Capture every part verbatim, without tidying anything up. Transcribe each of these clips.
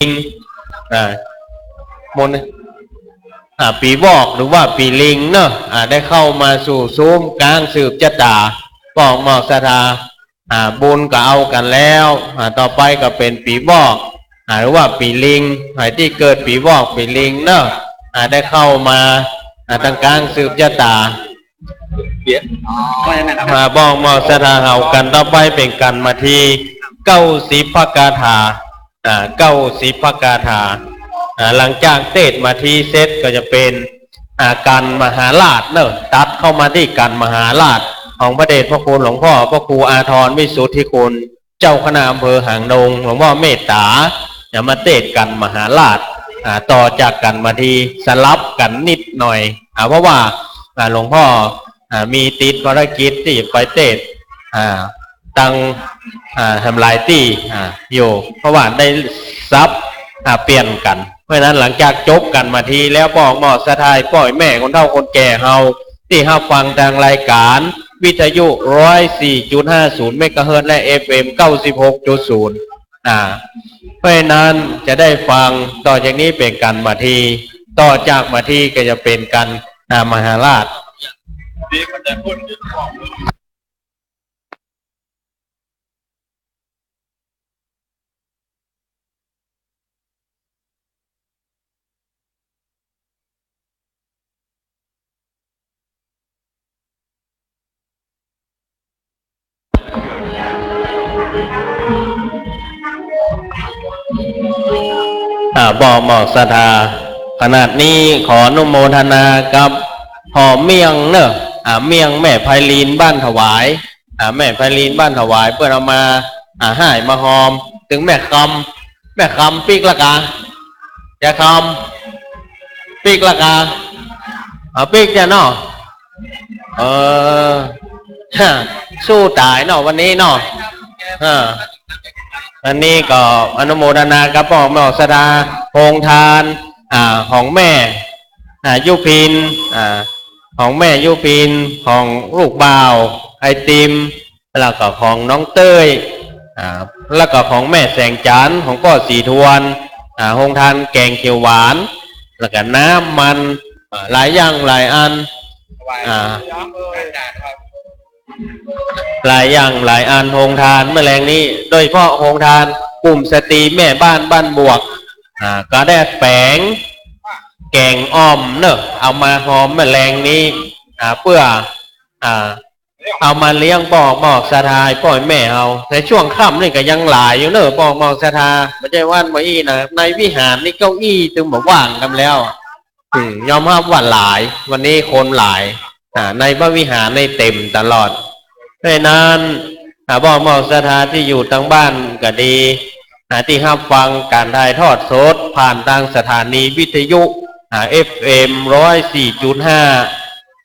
ง อ่า มนต์ อ่า ปี๋วอกหรือว่าปี๋ลิงเนาะ อ่า ได้เข้ามาสู่ซุ้มก๋างสืบจะต๋า ป้อมอมอกศรัทธา อ่า บุญก็เอากั๋นแล้ว อ่า ต่อไปก็เป๋นปี๋วอก อ่า หรือว่าปี๋ลิง ใผตี้เกิดปี๋วอกปี๋ลิงเนาะ อ่า ได้เข้ามา อ่า ตังก๋างสืบจะต๋า เดี๋ยว อ๋อ ว่าอย่างนั้นครับ อ่า ป้อมอมอกศรัทธาเฮา กัณฑ์ต่อไปเป๋นกัณฑ์มาที เก้าสิบพระคาถา อ่า เก้าสิบพระคาถา อ่า หลังจากเตศน์มาทีเสร็จก็จะเป๋น อ่า กัณฑ์มหาราชเนาะ ตัดเข้ามาตี้กัณฑ์มหาราช ของพระเดชพระคุณหลวงพ่อพระครูอาทรวิสุทธิคุณ เจ้าคณะอำเภอหางดง หลวงพ่อเมตต๋า จะมาเตศน์กัณฑ์มหาราช อ่า ต่อจากกัณฑ์มาที สลับกั๋นนิดหน่อย อ่า เพราะว่า อ่า หลวงพ่อ อ่า มีติดภารกิจตี้ไปเตศน์ อ่า ตัง อ่า แหมหลายตี้ อ่า อยู่ เพราะว่าได้สับ อ่า เปลี่ยนกั๋น เพราะฉะนั้นหลังจากจบกัณฑ์มาทีแล้ว ป้อมอมอกศรัทธาป้อแม่คนเฒ่าคนแก่เฮา ตี้ฮับฟังตางรายก๋านวิทยุ ร้อยสี่จุดห้าศูนย์เมกะเฮิรตซ์ และ เอฟเอ็ม เก้าสิบหกจุดศูนย์ อ่า เพราะฉะนั้นจะได้ฟังต่อจากนี้เป๋นกัณฑ์มาที ต่อจากมาทีก็จะเป๋นกัณฑ์ อ่า มหาราช อ่า ป้อมอมอกศรัทธา ขณะนี้ขออนุโมทนากับพ่อเมี่ยงเนาะ อ่า เมี่ยงแม่ไพลินบ้านถวาย อ่า แม่ไพลินบ้านถวาย เปิ้นเอามา อ่า ห้ายมาฮอม ตึงแม่คำ แม่คำปิ๊กละกา ยายคำปิ๊กละกา อ่า ปิ๊กเนี่ยเนาะ เออ ฮะ สู้ต๋ายเนาะวันนี้เนาะ อ่า วันนี้ก็อนุโมทนากับป้อมอมอกศรัทธา โฮงทาน อ่า ของแม่ อ่า ยุพิน อ่า ของแม่ยุพิน ของลูกบ่าว ไอติม แล้วก็ของน้องเต้ย อ่า แล้วก็ของแม่แสงจันทร์ ของป้อศรีทวน อ่า โฮงทานแกงเขียวหวาน แล้วก็น้ำมัน อ่า หลายอย่างหลายอัน อ่า หลายอย่างหลายอัน โฮงทานเมื่อแลงนี้ โดยเฉพาะโฮงทานกลุ่มสตรีแม่บ้านบ้านบวก อ่า ก็ได้แป๋งแก๋งอ่อมเนาะ เอามาฮอมเมื่อแลงนี้ อ่า เปื้อ อ่า เอามาเลี้ยงป้อมอมอกศรัทธาป้อแม่เฮา ในช่วงค่ำนี่ก็ยังหลายอยู่เนาะ ป้อมอมอกศรัทธา บ่ใจ้วันบ่อี้นะ ในวิหารนี่เก้าอี้ตึงบ่ว่างกำแล้ว อืม ยอมฮับว่าหลาย วันนี้คนหลาย อ่า ในพระวิหารนี่เต็มตลอด เพราะฉะนั้น อ่า ป้อมอมอกศรัทธาตี้อยู่ตางบ้านก็ดี อ่า ตี้ฮับฟังก๋านถ่ายทอดสดผ่านตางสถานีวิทยุ อ่า เอฟเอ็ม ร้อยสี่จุดห้า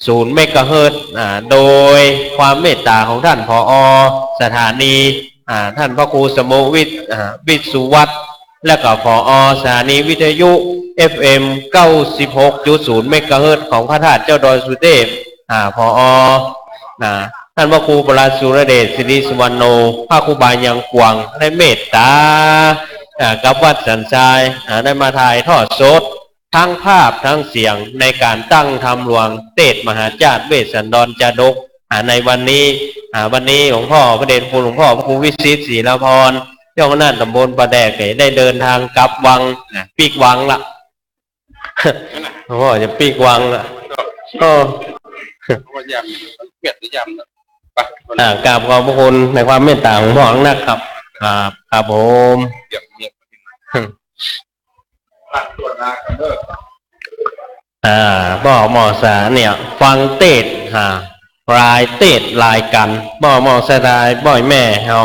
ศูนย์เมกะเฮิรตซ์ อ่า โดยความเมตต๋าของต้าน ผอ.สถานี อ่า ต้านพระครูสมุวิทย์ อ่า วิศวัฒน์ และก็ ผอ.สถานีวิทยุ เอฟเอ็ม เก้าสิบหกจุดศูนย์เมกะเฮิรตซ์ ของพระธาตุเจ้าดอยสุเทพ อ่า ผอ. อ่า ต้านพระครูประหลัดสุรเดช สิริสุวรรณโณ พระครูบายังกวาง ได้เมตต๋า อ่า กับวัดสันทราย อ่า ได้มาถ่ายทอดสด ตังภาพตังเสียงในก๋านตั้งธรรมหลวงเตศน์มหาชาติเวสสันดรจาดก อ่า ในวันนี้ อ่า วันนี้หลวงพ่อพระเดชคุณหลวงพ่อพระครูวิสิทธิ์ ศรีลาภรณ์ เจ้าคณะตำบลป่าแดก ได้เดินทางกลับวัง อ่า ปิ๊กวังละ หลวงพ่อจะปิ๊กวังละ เออ เพราะว่ายามเวียดนามนะ ไป อ่า กราบขอบพระคุณในความเมตต๋าของหลวงพ่อนักครับ ครับ ครับผม เยี่ยมเยี่ยม อ่า ป้อมอมอกศรัทธาเนี่ย ฟังเตศน์ อ่า หลายเตศน์หลายกัณฑ์ ป้อมอมอกศรัทธาป้อแม่เฮา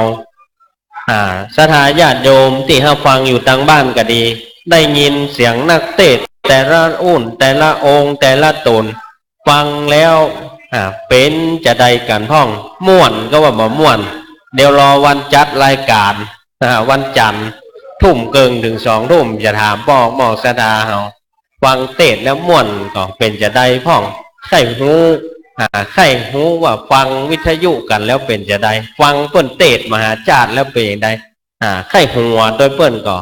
อ่า ศรัทธาญาติโยมตี้ฮับฟังอยู่ตางบ้านก็ดี ได้ยินเสียงนักเตศน์แต่ละอู้น แต่ละองค์ แต่ละต๋น ฟังแล้ว อ่า เป๋นจาใดกั๋นพ่อง ม่วนก็ว่าบ่ม่วน เดี๋ยวรอวันจัดรายก๋าน อ่า วันจันทร์ ทุ่มเกิ่งเถิงสองทุ่ม จะถามป้อมอมอกศรัทธาเฮา ฟังเตศน์แล้วม่วนก็เป๋นจาใดพ่อง ใค่ฮู้ อ่า ใค่ฮู้ว่าฟังวิทยุกั๋นแล้วเป๋นจาใด ฟังเปิ้นเตศน์มหาชาติแล้วเป๋นจาใด อ่า ใค่หัวตวยเปิ้นก็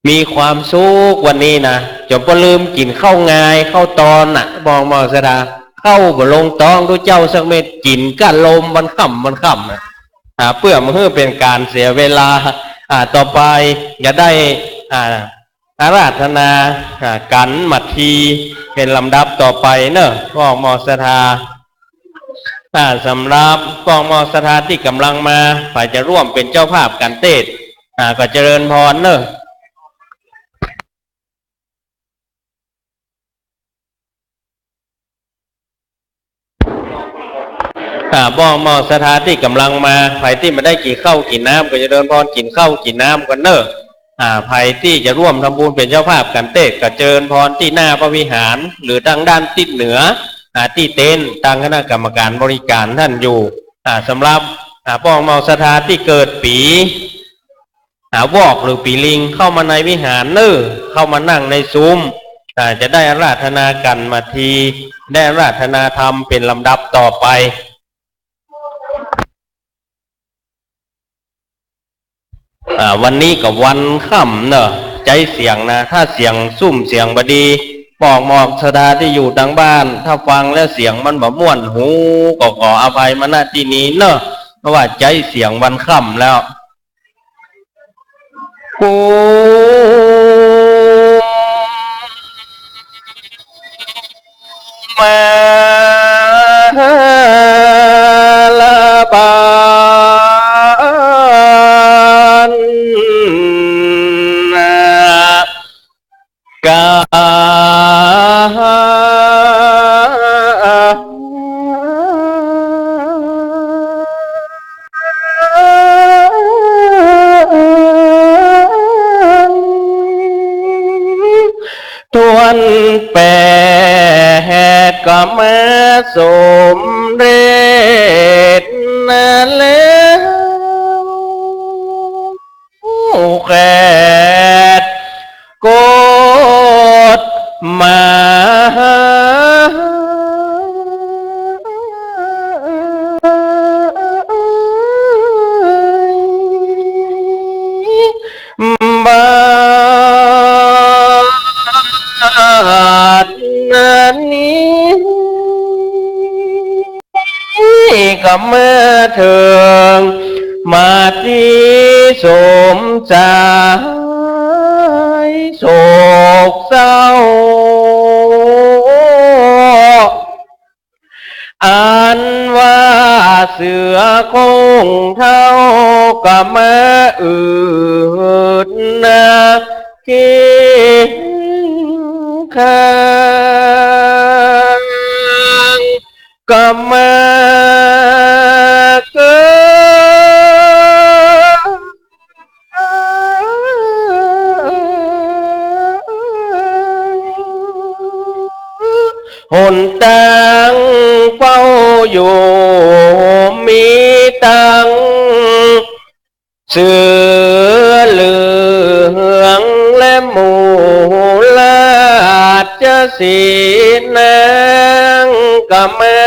มีความสุขวันนี้นะ จ๋นบ่ลืมกิ๋นข้าวงายข้าวตอนน่ะ บ่าวหมอศรัทธา ข้าวบ่ลงต๊องตุ๊เจ้าสักเม็ด กิ๋นก้าลมวันค่ำวันค่ำน่ะ อ่า เปื้อบ่หื้อเป๋นก๋านเสียเวลา อ่า ต่อไปจะได้ อ่า อาราธนา อ่า กั๋นมาทีเป๋นลำดับต่อไปเนาะ บ่าวหมอศรัทธา อ่า สำหรับบ่าวหมอศรัทธาตี้ก่ำลังมา ใผจะร่วมเป๋นเจ้าภาพกั๋นเต๊อะ อ่า ก็เจริญพรเนาะ อ่า บ่าวหมอศรัทธาตี้ก่ำลังมา ใผตี้บ่ได้กิ๋นข้าวกิ๋นน้ำก็เจริญพร กิ๋นข้าวกิ๋นน้ำก่อนเนาะ อ่า ใผตี้จะร่วมทำบุญเป๋นเจ้าภาพกั๋นเต๊อะ ก็เจริญพรตี้หน้าพระวิหาร หรือตางด้านทิศเหนือ อ่า ตี้เต็นท์ ตางคณะกรรมก๋านบริก๋านต้านอยู่ อ่า สำหรับ อ่า บ่าวหมอศรัทธาตี้เกิดปี๋ อ่า วอกหรือปี๋ลิง เข้ามาในวิหารเนาะ เข้ามานั่งในสุม อ่า จะได้อาราธนากั๋นมาที ได้อาราธนาธรรมเป๋นลำดับต่อไป อ่า วันนี้ก็วันค่ำเนาะ ใจ๊เสียงนะ ถ้าเสียงซุ่มเสียงบ่ดี บ่าวหมอศรัทธาตี้อยู่ตางบ้าน ถ้าฟังแล้วเสียงมันบ่ม่วนหู ก็ขออภัยมา ณ ตี้นี้เนาะ เพราะว่าใจ๊เสียงวันค่ำแล้ว โอม มาลาบาน กา ถ้วนแปดก็มาสมเร็จแล้ว แขกกฎหมายบาดนี้ ก็มาเถิงมาตี้สมสายโศกเศร้า อันว่าเสือโคร่งเฒ่าก็มาอืดนา เคียงข้างก็มาเกิด หนตางเฝ้าอยู่มีตัง เสือเหลืองและหมู่ราชสีห์นาง ก็มา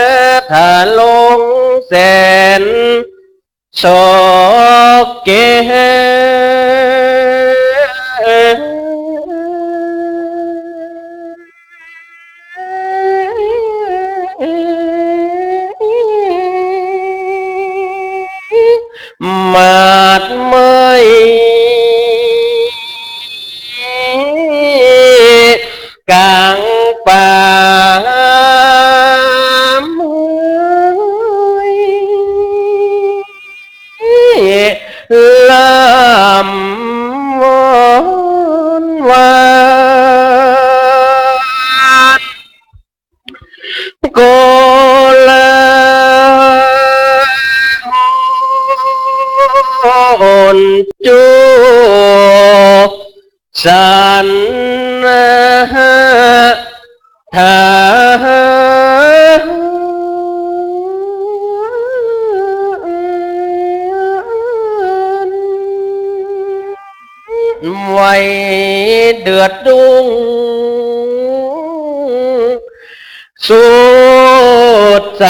ถาลงแสนสอกแก้ว มาดเมยก๋างป่าเมย ลำวอนวาน โกลาหลจูสันหา ทาน ไว้เดือดดุ้งสุดสะ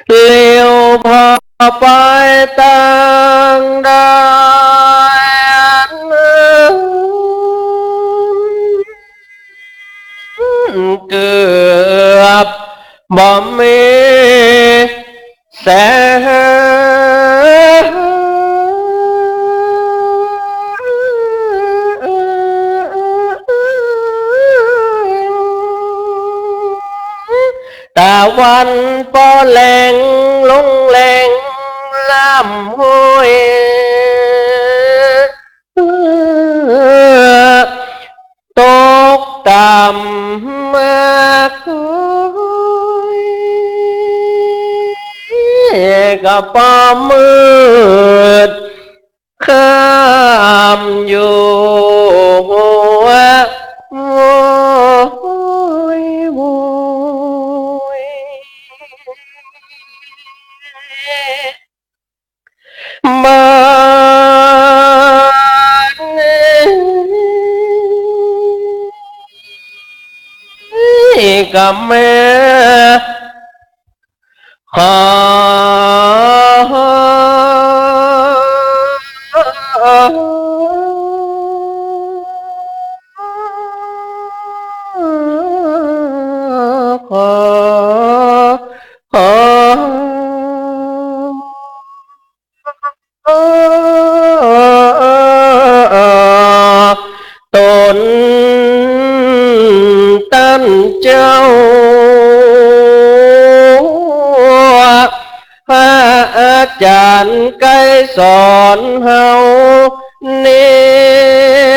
เลี้ยวผ่อไปตางใด เกือบบ่มีแสง ตะวันปอแหลงลงแหลงลำห้วย ตกต่ำมาก ก็ปอมืด ค่ำอยู่ โอ้ย โอ้ย มานี่กับแม่ ขอ ขอ ขอ ตนต้านเจ้า พระอาจ๋ารย์ไกรสอนเฮาเนี่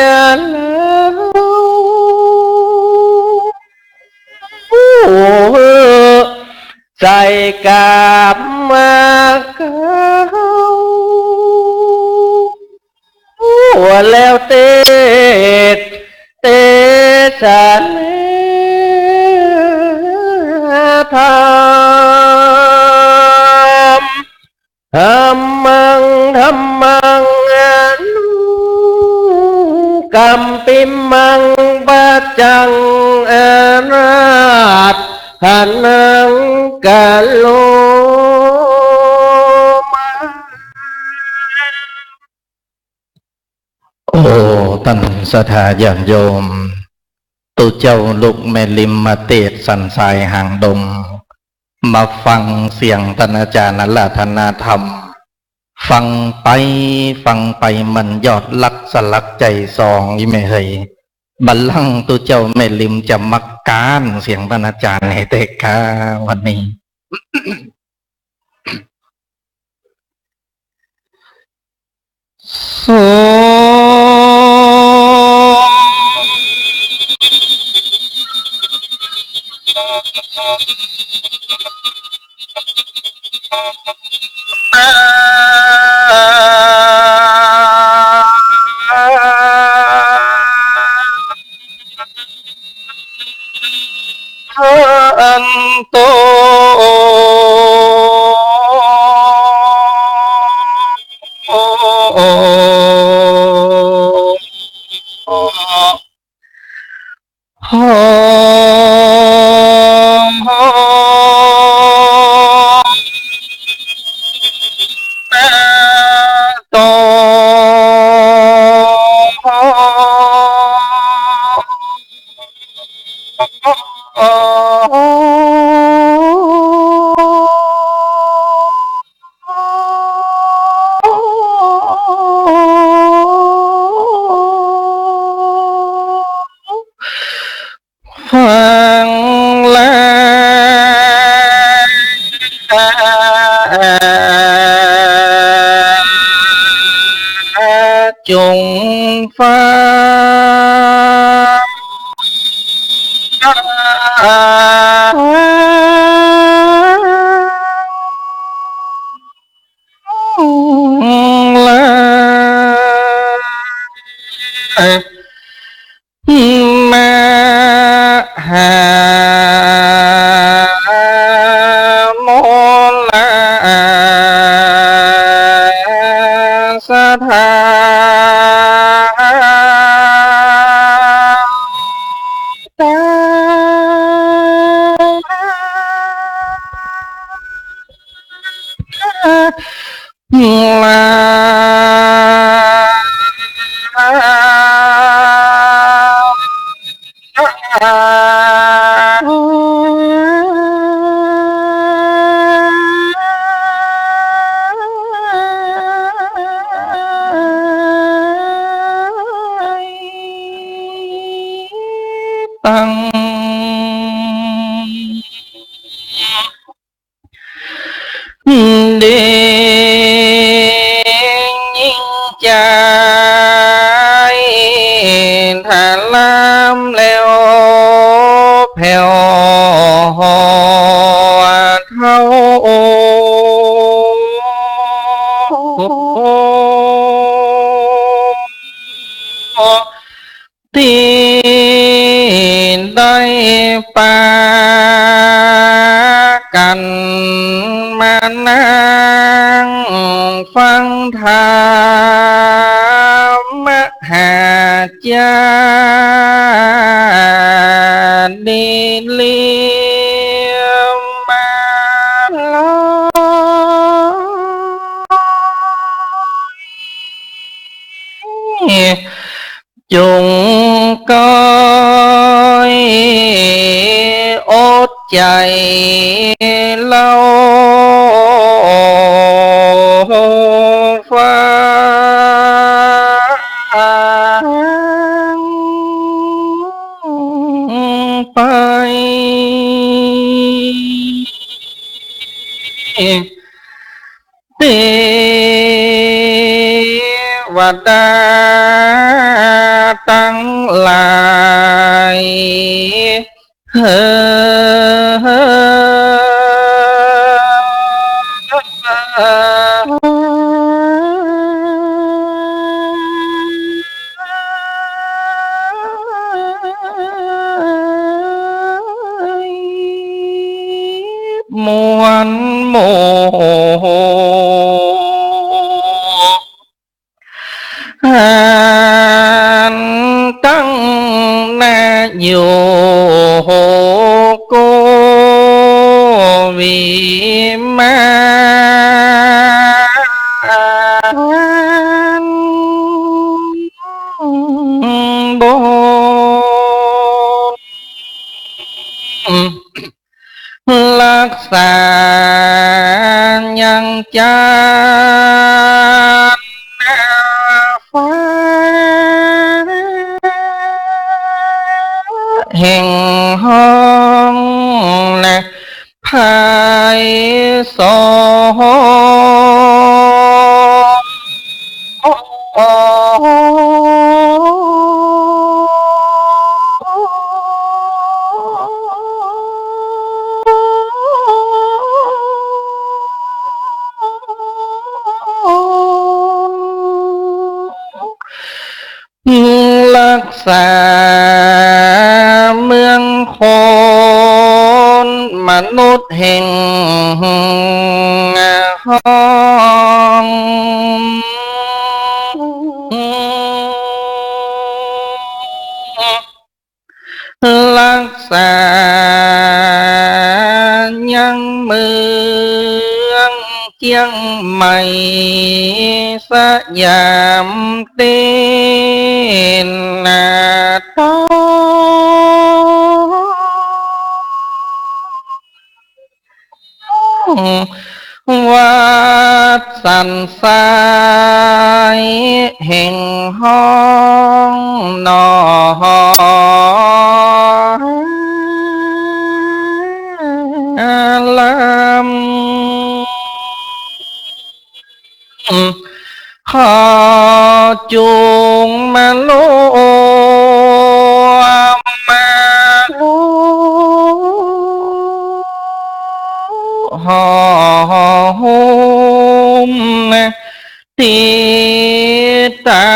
ย ใส่กราบมาเก้า แล้วเตสน์ เตสน์ธรรม ธัมมัง ธัมมัง อนุกัมปิมัง ปัจจัง อาราธนัง กะโรมา โอ้ ต้านศรัทธาญาติโยม ตุ๊เจ้าลุกแม่ริมมาเตสน์สันสายหางดง มาฟังเสียงต้านอาจ๋ารย์อาราธนาธรรม ฟังไป ฟังไปมันยอดฮักสลักใจ๋สองอี้แม่เหย บัดหลังตุ๊เจ้าแม่ริมจะมาก๊านเสียงต้านอาจ๋ารย์หื้อแต๊ก้าวันนี้ โส อันโต โห โต ฟังแล้วจงฟัง มหาโมลาสถา ตา แล้วเท่า ตี้ได้ปากั๋นมานั่งฟังธรรมะ หาจาดีเลียมมาลอย จุ่งก้อยอดใจ๋เล่า ฟังไป เตวดาตังหลาย เฮ้อ มวลหมู่ อันตั้งหน้าอยู่กู้วิมานบน รักษายังจานฟ้า แห่งห้องนะ ไพศาล รักษาเมืองคนมนุษย์แห่งห้อง รักษายังเมืองเจียงใหม่สยามตี้นาตอง วัดสันทรายแห่งห้องหนอลำ ขอจุ่งมารวมมาหอมหุ้ม ติดตา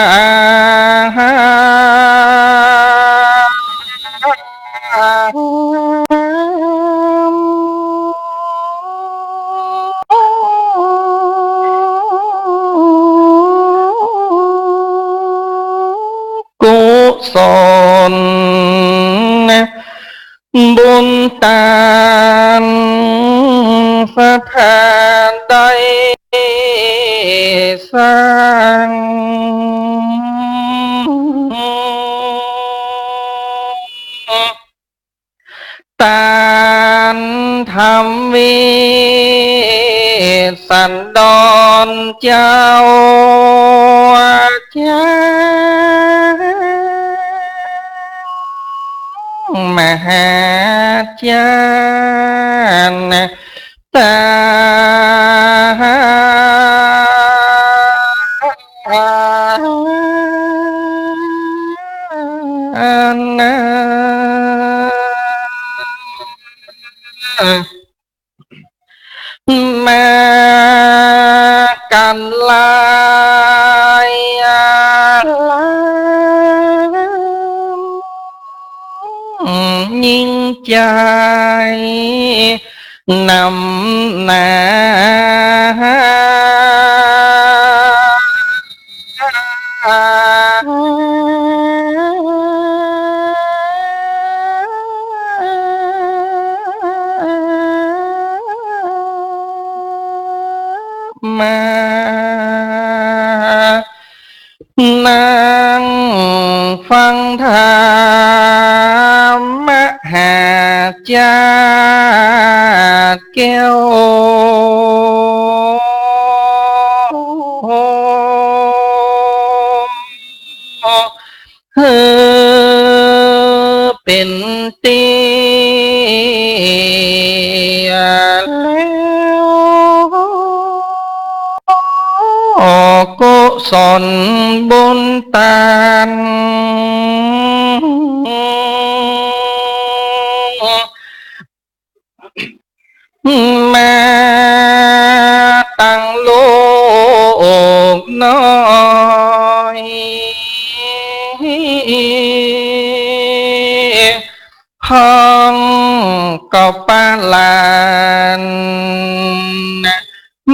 ม กุศล บุญตานศรัทธาได้สร้าง ตานธรรมเวสสันดรเจ้า เจ้ามหาจารย์ ตานา มากั๋นหลายยิ่งใจ๋ นำหน้า มา นั่งฟังธรรมมหาจาดแก้ว หื้อเป๋นตี้แล้ว กุศลบุญตาน มาตังลูกน้อย พ่องก็ปะหลาน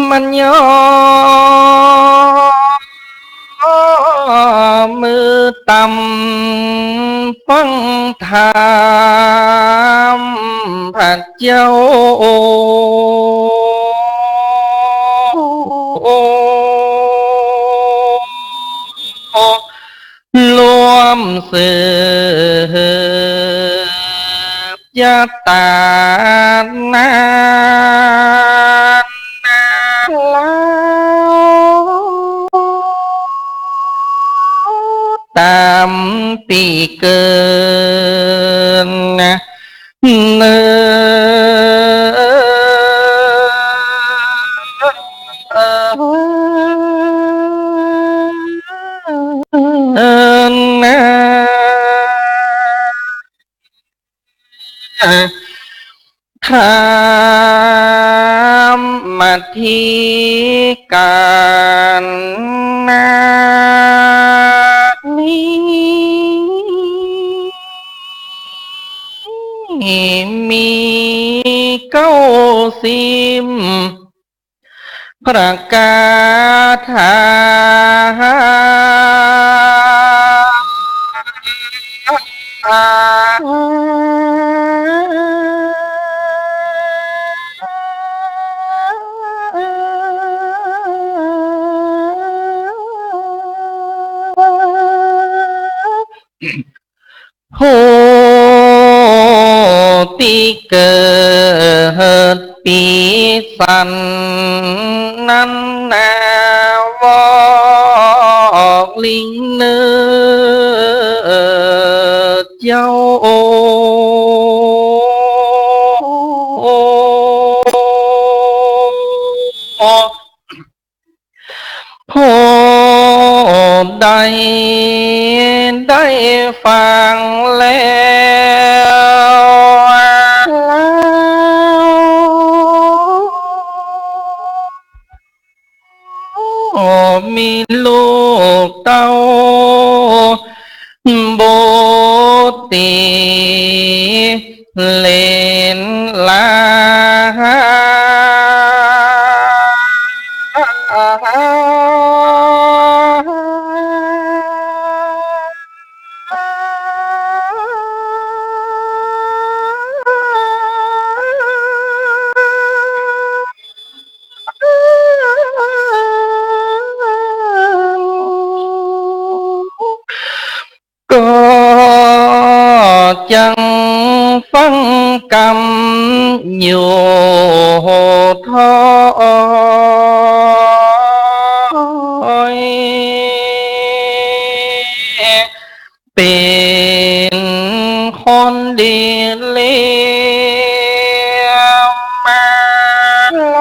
มันยอมมือต่ำฟังธรรมพระเจ้า ร่วมสืบยาตานานาลาว ต๋ามปี๋เกิน เนินนา ธรรมธิการนานี้ มีเก้าสิบประการถา ผู้ตี้เกิดปี๋สันนั้นนา วอกลิงเนิดเจ้า ผู้ใดได้ฟังแล้ว มีลูกเต้า บุตรีเหลนหลาน ก็จักฟังกำอยู่ถ้อย เป๋นคนดีเลี้ยงมาลอ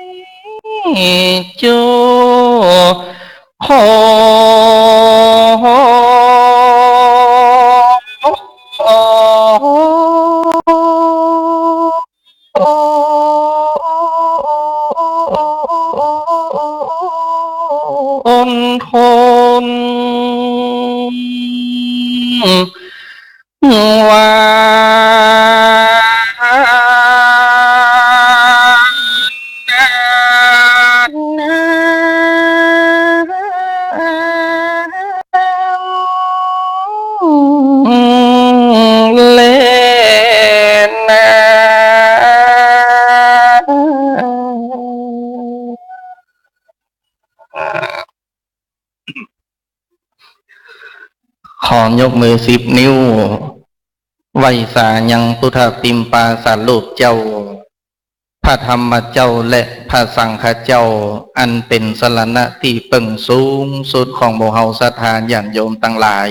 ย เจ้า ขอ วา เลนะ ขอยกมือสิบนิ้ว ไหว้สายังพุทธปิมปาสารูปเจ้า พระธรรมเจ้าและพระสังฆเจ้า อันเป๋นสรณะตี้เปิ้งสูงสุดของหมู่เฮาศรัทธาญาติโยมตังหลาย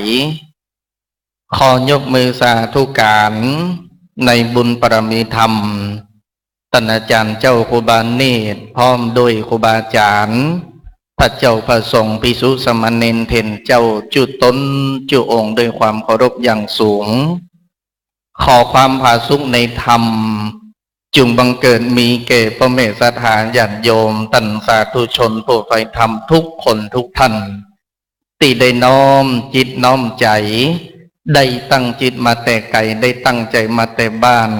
ขอยกมือสาธุก๋านในบุญบารมีธรรม ต้านอาจ๋ารย์เจ้าครูบาเนตร พร้อมด้วยครูบาอาจ๋ารย์ พระเจ้าพระสงฆ์ภิกษุสามเณรเถรเจ้า จุ๊ต๋นจุ๊องค์ด้วยความเคารพอย่างสูง ขอความผาสุกในธรรม จุ่งบังเกิดมีแก่ป้อแม่ศรัทธาญาติโยม ต้านสาธุชนผู้ใฝ่ธรรมทุกคนทุกท่าน ตี้ได้น้อมจิตน้อมใจ๋ ได้ตั้งจิตมาแต่ไก๋ ได้ตั้งใจ๋มาแต่บ้าน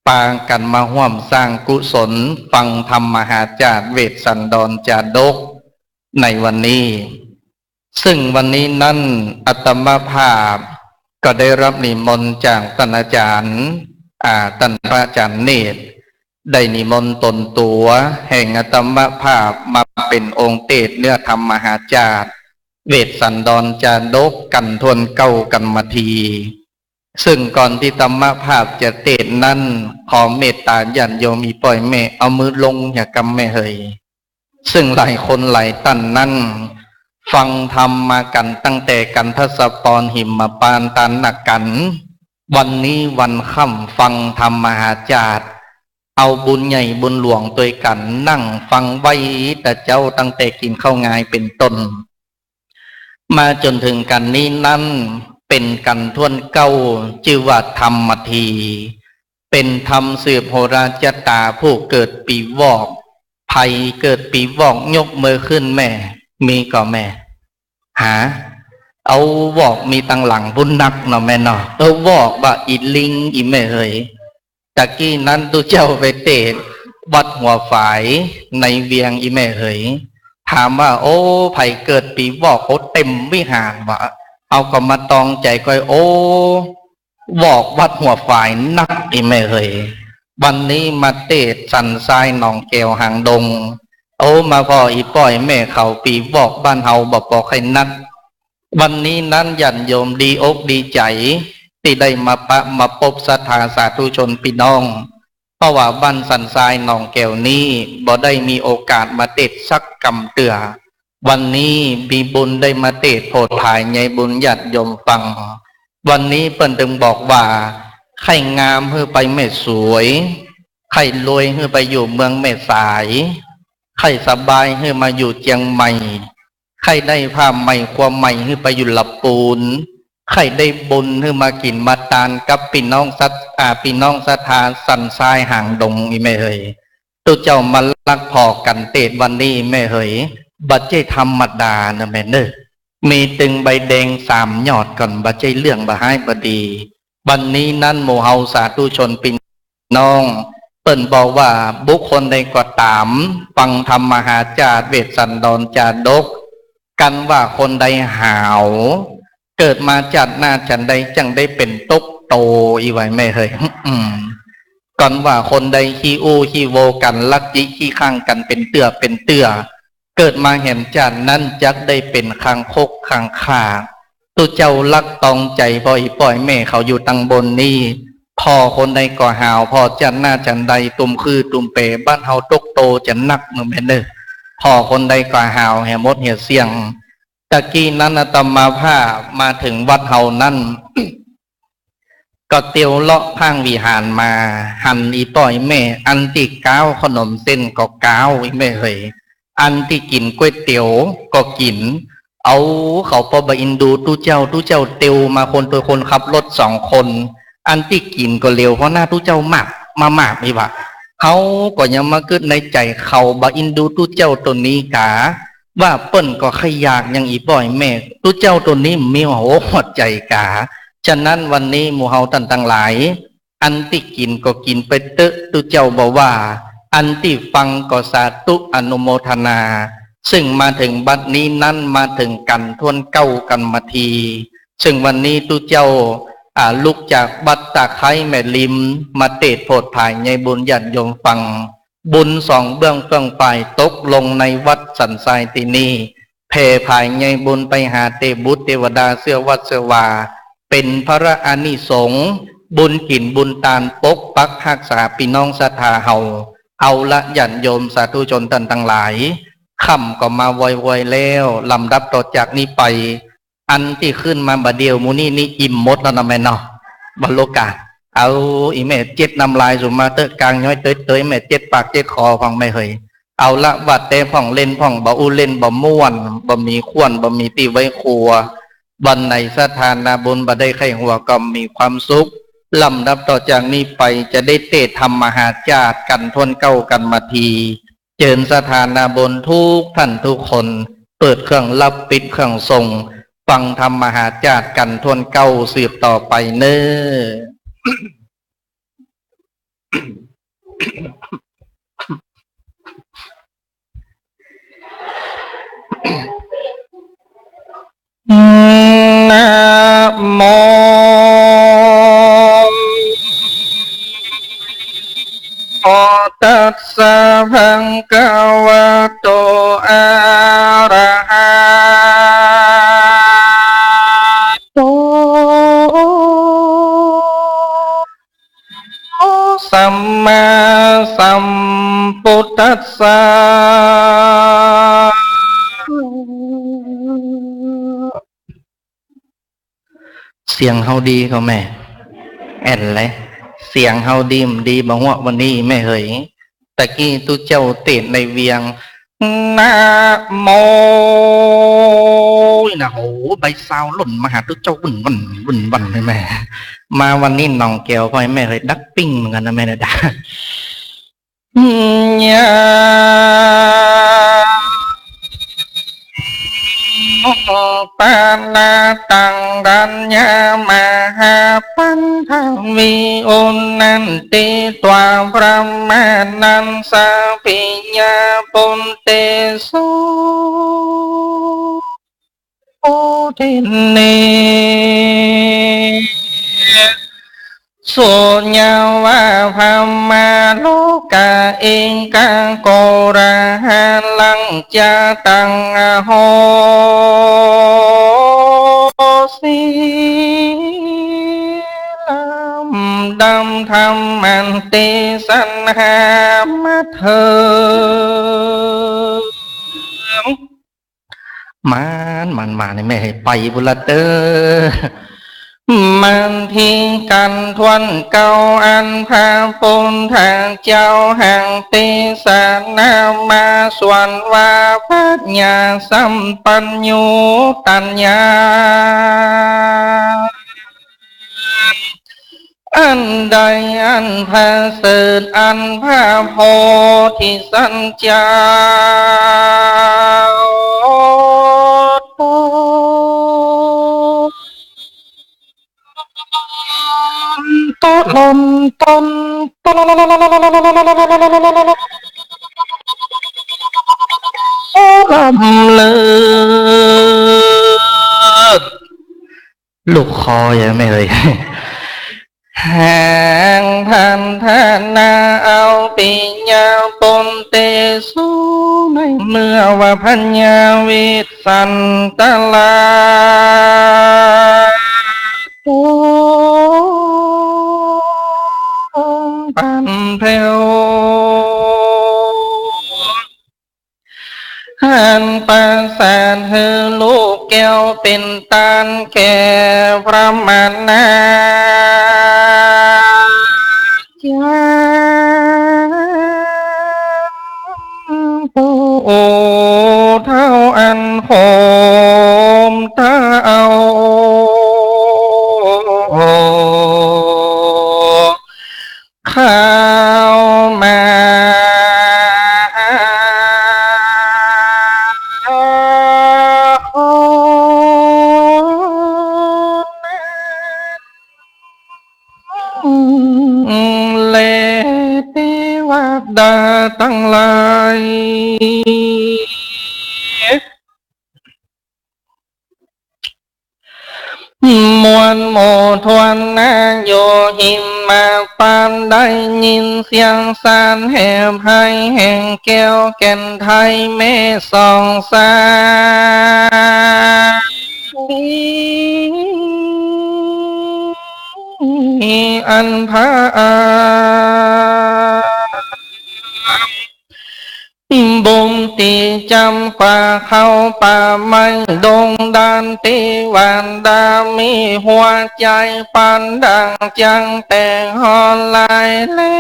ปากั๋นมาฮ่วมสร้างกุศล ฟังธรรมมหาจาติ เวสสันดรจาดก ในวันนี้ ซึ่งวันนี้นั้นอาตมาภาพก็ได้รับนิมนต์จากต้านอาจ๋ารย์ อ่า ต้านพระอาจ๋ารย์เนตร ได้นิมนต์ตนตั๋วแห่งอาตมาภาพมาเป๋นองค์เตสน์เนื้อธรรมมหาจาติ เวสสันดรจาดก กั๋นถ้วนเก๊ากั๋นมาที ซึ่งก่อนตี้อาตมาภาพจะเตสน์นั้น ขอเมตต๋าญาติโยมอี่ป้ออี่แม่ เอามือลงเหียก่ำแม่เหย ซึ่งหลายคนหลายต้านนั้น ฟังธรรมมากั๋นตั้งแต่กั๋นทศพร หิมปานต์ ตานนักกั๋น วันนี้วันค่ำฟังธรรมมหาจาติ เอาบุญใหญ่บุญหลวงตวยกั๋น นั่งฟังไหว้ตะเจ๊าตั้งแต่กิ๋นข้าวงายเป๋นต้น มาจ๋นเถิงกั๋นนี้นั้น เป๋นกั๋นถ้วนเก๊า จื้อว่าธรรมมาที เป๋นธรรมสืบโหราจต๋า ผู้เกิดปี๋วอก ใผเกิดปี๋วอกยกมือขึ้นแม่ มีก่อแม่ หา เอาวอกมีตังหลังปู้นนักเนาะแม่เนาะ เออ วอกบ่าอี่ลิงอี่แม่เหย ตะกี้นั้นตุ๊เจ้าไปเตสน์วัดหัวฝายในเวียงอี่แม่เหย ถามว่า โอ้ ใผเกิดปี๋วอก โอ้ เต็มวิหารวะ เอาก็มาตองใจ๋ก้อย โอ้ วอกวัดหัวฝายนักอี่แม่เหย วันนี้มาเตสน์สันทรายหนองแก้วหางดง โอ้ มาผ่ออี่ป้ออี่แม่เขาปี๋วอกบ้านเฮาบ่ปอใค่นัก วันนี้นั้นญาติโยมดีอกดีใจ๋ ตี้ได้มาปะมาปบศรัทธาสาธุชนปี้น้อง เพราะว่าบ้านสันทรายหนองแก้วนี้บ่ได้มีโอกาสมาเตสน์สักกำเตื้อ วันนี้มีบุญได้มาเตสน์โผดผายใยบุญญาติโยมฟัง วันนี้เปิ้นตึงบอกว่า ใค่งามหื้อไปแม่สวย ใค่รวยหื้อไปอยู่เมืองแม่สาย ใค่สบายหื้อมาอยู่เจียงใหม่ ใค่ได้ผ้าใหม่ครัวใหม่หื้อไปอยู่ละปูน ใค่ได้บุญหื้อมากิ๋นมาตานกับปี้น้องศรัท อ่า ปี้น้องศรัทธาสันทรายหางดงอี่แม่เหย ตุ๊เจ้ามาลักผ่อกั๋นเตสน์วันนี้แม่เหย บ่ใจ้ธรรมดาเนาะแม่เนาะ มีตึงใบแดงสามยอดก่อน บ่ใจ้เรื่องบ่ฮ้ายบ่ดี วันนี้นั้นหมู่เฮาสาธุชนปี้น้อง เปิ้นบอกว่าบุคคลใดก็ต๋าม ฟังธรรมมหาจาติ เวสสันดรจาดก กันว่าคนใดหาว เกิดมาจาติหน้าจันใดจั้งได้เป๋นตุ๊กโต อี่ไหวแม่เหย อืม กันว่าคนใดขี้อู้ขี้โวกั๋น ลักจิขี้ข้างกั๋นเป๋นเตื้อเป๋นเตื้อ เกิดมาแหมจาตินั้นจักได้เป๋นคางคกคางคาก ตุ๊เจ้าลักตองใจ๋ผ่ออี่ป้ออี่แม่เขาอยู่ตังบนนี้ ผ่อคนใดก็หาว ผ่อจาติหน้าจันใด ตุ่มคือตุ่มเป๋ บ้านเฮาตุ๊กโตจะนักเนาะแม่เนาะ ผ่อคนใดก็หาวแหมดเหียเสี้ยง ตะกี้นั้นอาตมาภาพมาเถิงวัดเฮานั้น ก็เตียวเลาะพ่างวิหารมา หันอี่ป้ออี่แม่ อันตี้ก๊าวขนมเส้นก็ก๊าวอี่แม่เหย อันตี้กิ๋นก๋วยเตี๋ยวก็กิ๋น เอา เขาปอบ่อินดูตุ๊เจ้า ตุ๊เจ้าเตียวมาคนตวยคนขับรถสองคน อันตี้กิ๋นก็เหลียวผ่อหน้าตุ๊เจ้ามาก มามากนี่หว่า เฮาก็ยังมากึ๊ดในใจ๋ เขาบ่อินดูตุ๊เจ้าตนนี้กา ว่าเปิ้นก็ใค่อยากยังอี้ป้อแม่ ตุ๊เจ้าตั๋วนี้มีหัว หัวใจ๋ก๋า ฉะนั้นวันนี้หมู่เฮาต้านตังหลาย อันตี้กิ๋นก็กิ๋นไปเต๊อะ ตุ๊เจ้าบ่ว่า อันตี้ฟังก็สาธุอนุโมทนา ซึ่งมาเถิงบัดนี้นั้นมาเถิงกั๋นถ้วนเก๊ากั๋นมาที ซึ่งวันนี้ตุ๊เจ้า อ่า ลุกจากวัดตะไคร้แม่ริม มาเตสน์โผดผายใยบุญญาติโยมฟัง บุญสองเบื้องเฟื่องฝ่ายตกลงในวัดสันทรายตี้นี่ แผ่ผายใยบุญไปหาเตบุตรเตวดาเสื้อวัดเสื้อวา เป๋นพระอานิสงส์ บุญกิ๋นบุญตานปกปักฮักษาปี้น้องศรัทธาเฮา เอาละญาติโยมสาธุชนต้านตังหลาย ค่ำก็มาไวๆ แล้ว ลำดับต่อจากนี้ไป อันตี้ขึ้นมาบ่าเดี่ยวหมู่นี้นี่อิ่มหมดแล้วนะแม่เนาะ บ่ฮู้กา เอา อี่แม่เจ็ดน้ำลายสูมาเต๊อะ กางย้อยเต๊ยๆ แม่เจ็ดปากเจ็ดคอพ่องแม่เหย เอาละ ว่าแต่พ่องเล่นพ่องบ่อู้เล่นบ่ม่วน บ่มีขวัญ บ่มีตี้ไว้ครัว วันไหนศรัทธานาบุญบ่ได้ใค่หัวก็มีความสุข ลำดับต่อจากนี้ไปจะได้เตสน์ธรรมมหาจาติกั๋นถ้วนเก๊ากั๋นมาที เจิญศรัทธานาบุญทุกท่านทุกคน เปิดเครื่องรับปิดเครื่องส่ง ฟังธรรมมหาจาติกั๋นถ้วนเก๊าสืบต่อไปเน่อ นะโม ตัสสะ ภะคะวะโต อะระหะโต สัมมาสัมพุทธัสสะ เสียงเฮาดีก่อแม่ แอ่นเลย เสียงเฮาดีบ่ดีบ่ฮู้ วันนี้แม่เหย ตะกี้ตุ๊เจ้าเตสน์ในเวียง นะโม นะ โห ใบซาวหล่นมาหาตุ๊เจ้าวุ่นวัน วุ่นวันเลยแม่ มาวันนี้หนองแก้วพ่องแม่เหยดักปิ้งเหมือนกั๋นนะแม่นะ ยะ ปะนะตัง กัญญา มหาปันทะวี อุณนันติ ตวา พระมะนัสสะ ปิยะปุตเตสุ โพธิเน สุ ยะวะ พะมะโลกะ เอกะ โกระหะลัง จะตัง อโหสิ ลำดับธรรมะเตสนามาเถิง มาน มาน มาน นี่แม่เหยไปปุ้นละเต๊อะ มาเถิงกั๋นถ้วนเก๊า อันพระปุทธเจ้าหั้งเตสนามาสอนว่า ปัญญาสัมปัญญู ตัญญา อันใดอันประเสริฐ อันพระโพธิสัตว์เจ้า ต้น ต้น ต้น ล้ำเลิศ ลูกคออย่าแม่เหย แห่งพันธนาเอาปิยะปุตเตสุ ในเมื่อว่าพญาวิสสันตราช ปันแผ้ว อันประสาทหื้อลูกแก้วเป๋นตานแก่พระมหาจารย์ ผู้เฒ่าอันโหมเต้า เข้ามา ดาตังหลาย มวลหมู่ทวนนาอยู่หิมมาปานได้ยินเสียงสานแหบไห้แห่งแก้วแก่นไทยแม่สองสา อันพระอา บุมตี๋จ๋ำกว่าเข้าป่าไม้ดงดาน เตวันดามีหัวใจ๋ปานดั่งจังแตกฮ้อนลาย และ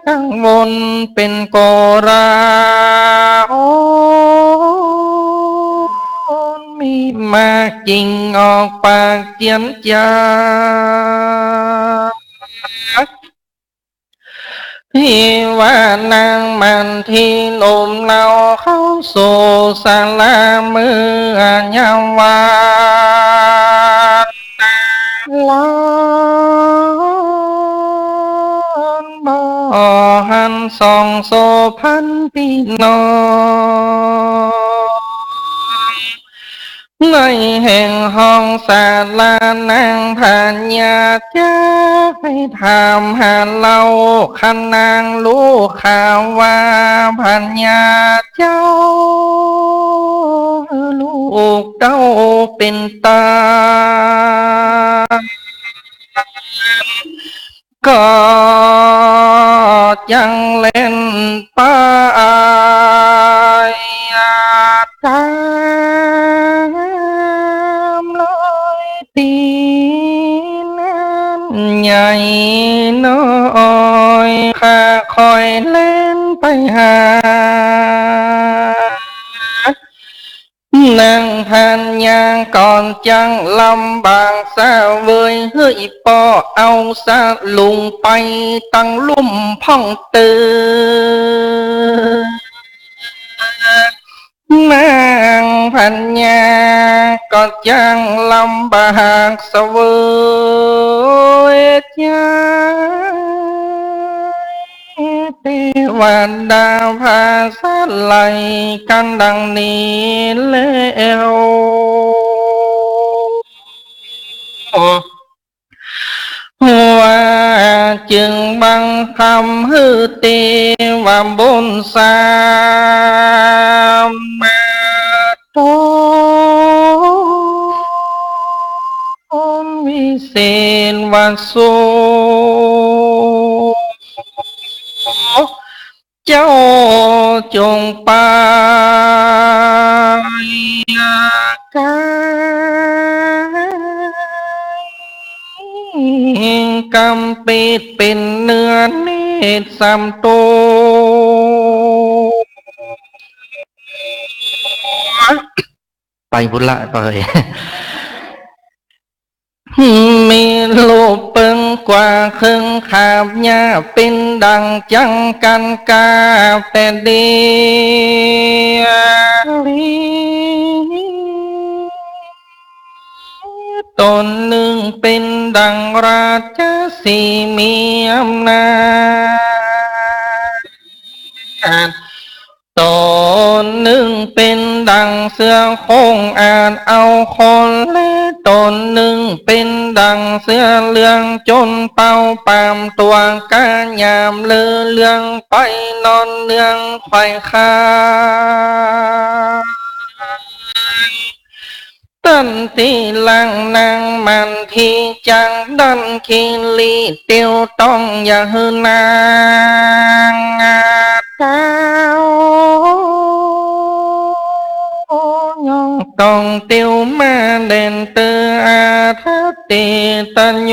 กังวลเป๋นโกลาหล มีมากยิ่งออกปากเจียนจ๋า ตี้ว่านางมันทีหนุ่มเนาเข้าสู่ศาลาเมื่อยามวาน หลอนบ่หันส่องโสภณพี่น้อง ในแห่งห้องศาลานางพญาจักได้ถามหาเล่า ขะนางฮู้ข่าวว่าพญาเจ้า ลูกเต้าเป๋นต๋า ก็จั้งแล่นไปต๋ามรอยตี๋น อันใหญ่น้อย ข้าค่อยแล่นไปหา นางพญาก็จั้งลำบากเสวย หื้ออี่ป้อเอาสลุงไปตังลุ่มพ่องเตอ นางพญาก็จั้งลำบากเสวย เตวันดาผาสาไหลกั๋นดังนี้แล้ว ว่าจึงบังคำหื้อเตวบุญสามาตนวิเศษวสุ เจ้าจงไปกายกำปิดเป๋นเนื้อเนตรสามตั๋ว ไปพุ้นละ ไป มีรูปเปิงกว่าเคิงขาบหญ้า เป๋นดั่งจังกั๋นกาบแต่เดียว ต๋นนึ่งเป๋นดั่งราชสีห์มีอำนาจ ต๋นนึ่งเป๋นดั่งเสือโคร่งอาจเอาคน และต๋นนึ่งเป๋นดั่งเสือเหลืองจ๋นเป่าปามตั๋ว ก้าหยาบเล่อเลื่องไปนอนเนืองไขว่คว้า ตันตี้หลังนางมันทีจักดันขีรีเตียวต้อง อย่าหื้อนางอาเต้า ย่องต้องเตียวมาแดนเตออาทะเตตะโย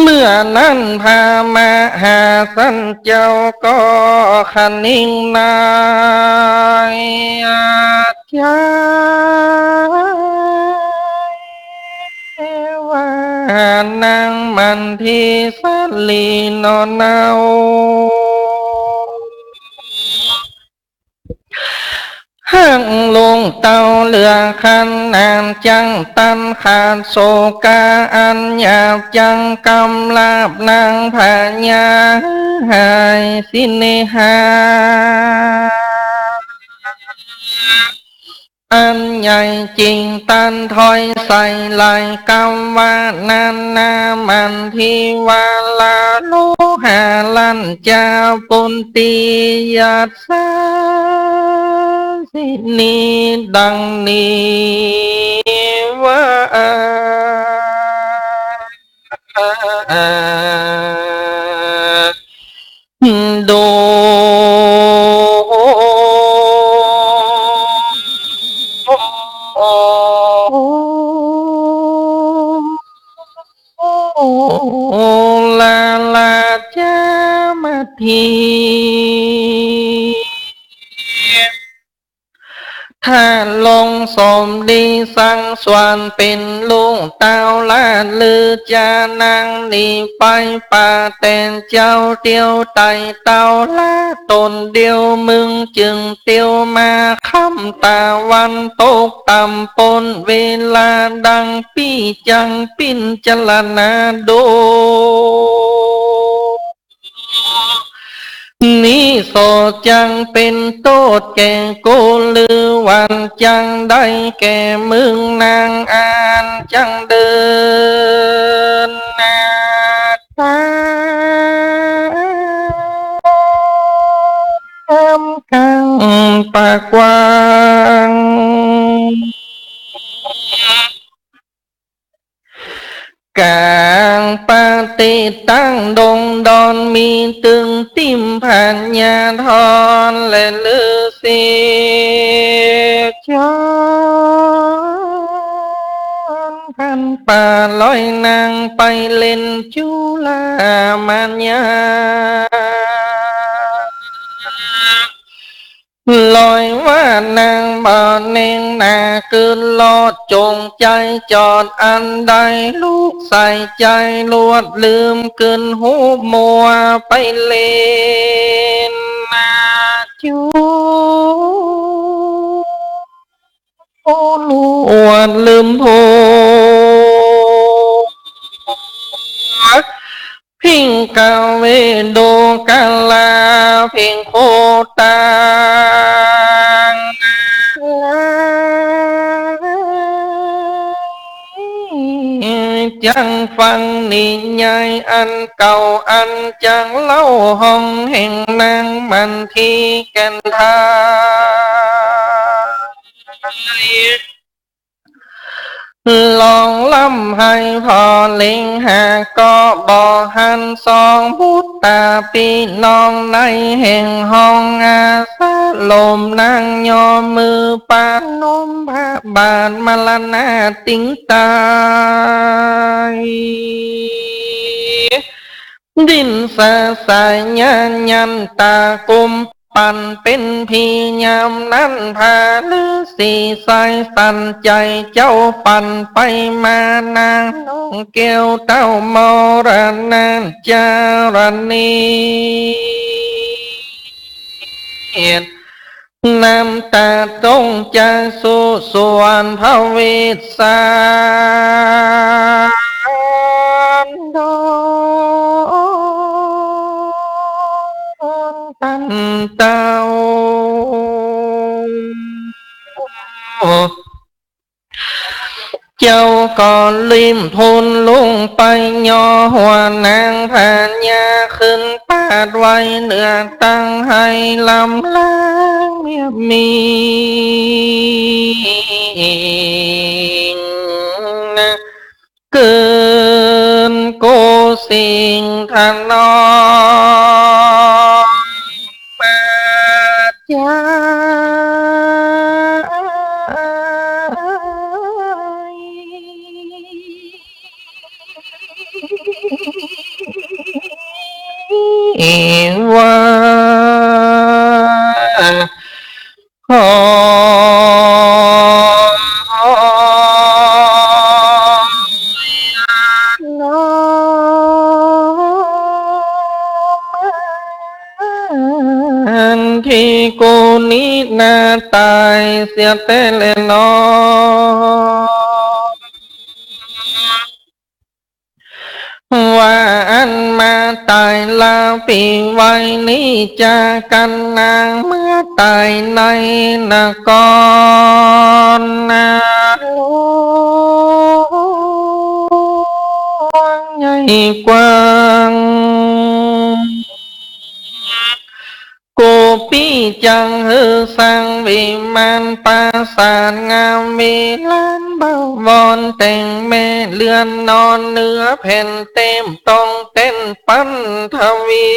เมื่อนั้นพระมหาสันเจ้าก็คะนิงในใจว่านางมันทีสาลีหนอเนา ห หั้งลูกเต้าเหลือขนาด จั้งตันขาดโศกาอันหยาบ จั้งกำราบนางพญาหายสิเนหา อันใหญ่จริง ตันถ้อยใส่หลาย กำว่านานา มันทีวาลา โลหารัญจา ปุตติยัสสา สินี ดังนี้ว่า ดู ลาลาจามัทธี ถ้าลงสมดีสังสวรรค์ เป๋นลูกเต้าละลือ จะนั่งหนีไปป่า แต่เจ้าเตียวไต่เต้าละต๋นเดียว มึงจึงเตียวมาค่ำตะวันตกต่ำ ป๊นเวลาดังปี้ จั้งปิ้นจารณาดู นี้โสจั้งเป๋นโต้ษแก่กูลือหวัน จั้งได้แก่มึงนางอันจั้งเดินหน้าตามกลางป่ากว้าง ก๋างป่าติดตั้งดงดอน มีตึงติ่มพญาธรและฤๅษีจร พันป่าลอยนางไปเล่นจุลามายา ลอยว่านางบ่แน่งหนา กึ๊ดลอดจงใจ๋จอดอันใด ลูกใส่ใจ๋ลวดลืม กึ๊ดฮูบมัวไปเล่นนาจูลวดลืมผัว พิงกเวโดกาลา พิงโคตาง จั้งฟังนิยายอันเก่า อันจักเล่าฮ้องแห่งนางมันทีแก่นไทย ร้องร่ำไห้ผ่อเล็งหาก็บ่หัน สองบุตรต๋าปี้น้องในแห่งฮ้องอาสาลม นางยอมมือประนมพระบาท มรณาติงตาย ดิ้นสะสายยายันต๋ากุมปั่นเป๋นผี ยามนั้นพระฤๅษีสายสันใจ๋ เจ้าปั่นไปมา นางน้องแก้วเต้ามรณาจารณี น้ำต๋าตรงจะสู่สวรรค์ พระเวสสันดรตันเต้า เจ้าก็รีบทูลลงไป ย่อหัวนางพญาขึ้นปาดไว้เหนือตัง ไหลลำลางเมียบมิง เกินโกสิงห์ถนอมมาจาย ว่า ขอน้อมอันที่กูนี้นาต๋าย เสียแต๊แลหนอ ว่าอั้นมาต๋ายลาวปี๋ไหวนี้ จากั๋นนางเมื่อต๋ายในนครนาหลวงใหญ่กว้าง กูปี้จังหื้อสร้างวิมานปราสาทงาม มีลานบวรแต่งแม่เรือน นอนเนื้อแผ่นเต็ม ต้องเต้นปันทวี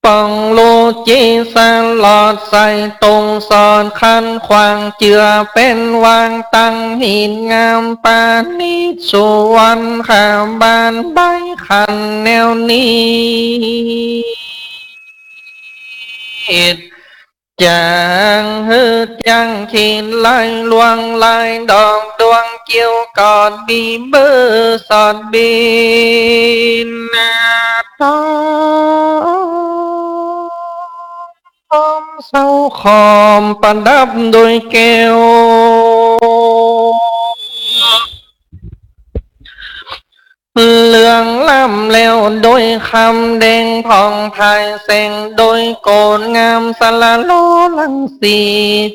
ป่องลูจีสลอด ใส่ตรงสอนขันขวาง เจือเป๋นวางตั้งหินงาม ประณีตสุวรรณาบานใบขันแนวนี้ จ๋างหื้อจังขีดลายลวงลายดอกดวงเกี้ยวกอด มีเบอร์สอดบินนาทอง พร้อมเสาขอมประดับด้วยแก้ว เหลืองล้ำแล้วด้วยคำแดงผ่องไพแสง ด้วยโกศงามสละโลรังสี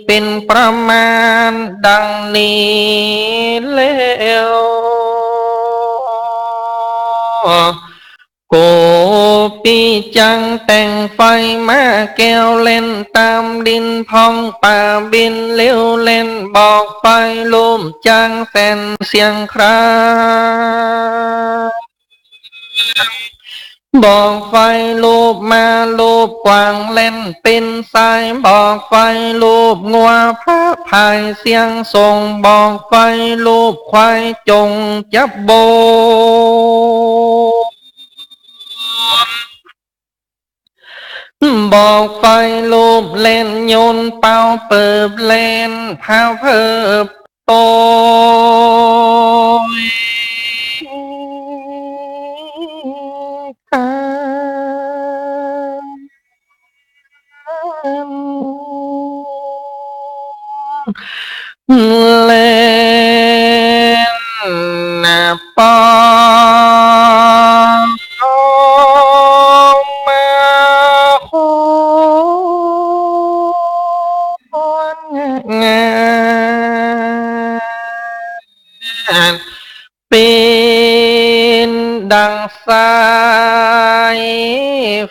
เป๋นประมาณดังนี้แล้ว กูปี้จังแต่งไฟมาแก้ว เล่นต๋ามดินผ่องป่าบินเร็วเล่น บอกไฟลูปจังแสนเสียงคราง บอกไฟลูปมาลูปกวางเล่นเป๋นสาย บอกไฟลูปงัวพระพายเสียงส่ง บอกไฟลูปควายจงจับโบน บอกไฟลูปเล่นยนต์เป่าเปิบเล่นพาเพิบโตย เล่นนะปอมมาโหนงาน เป๋นดังสาย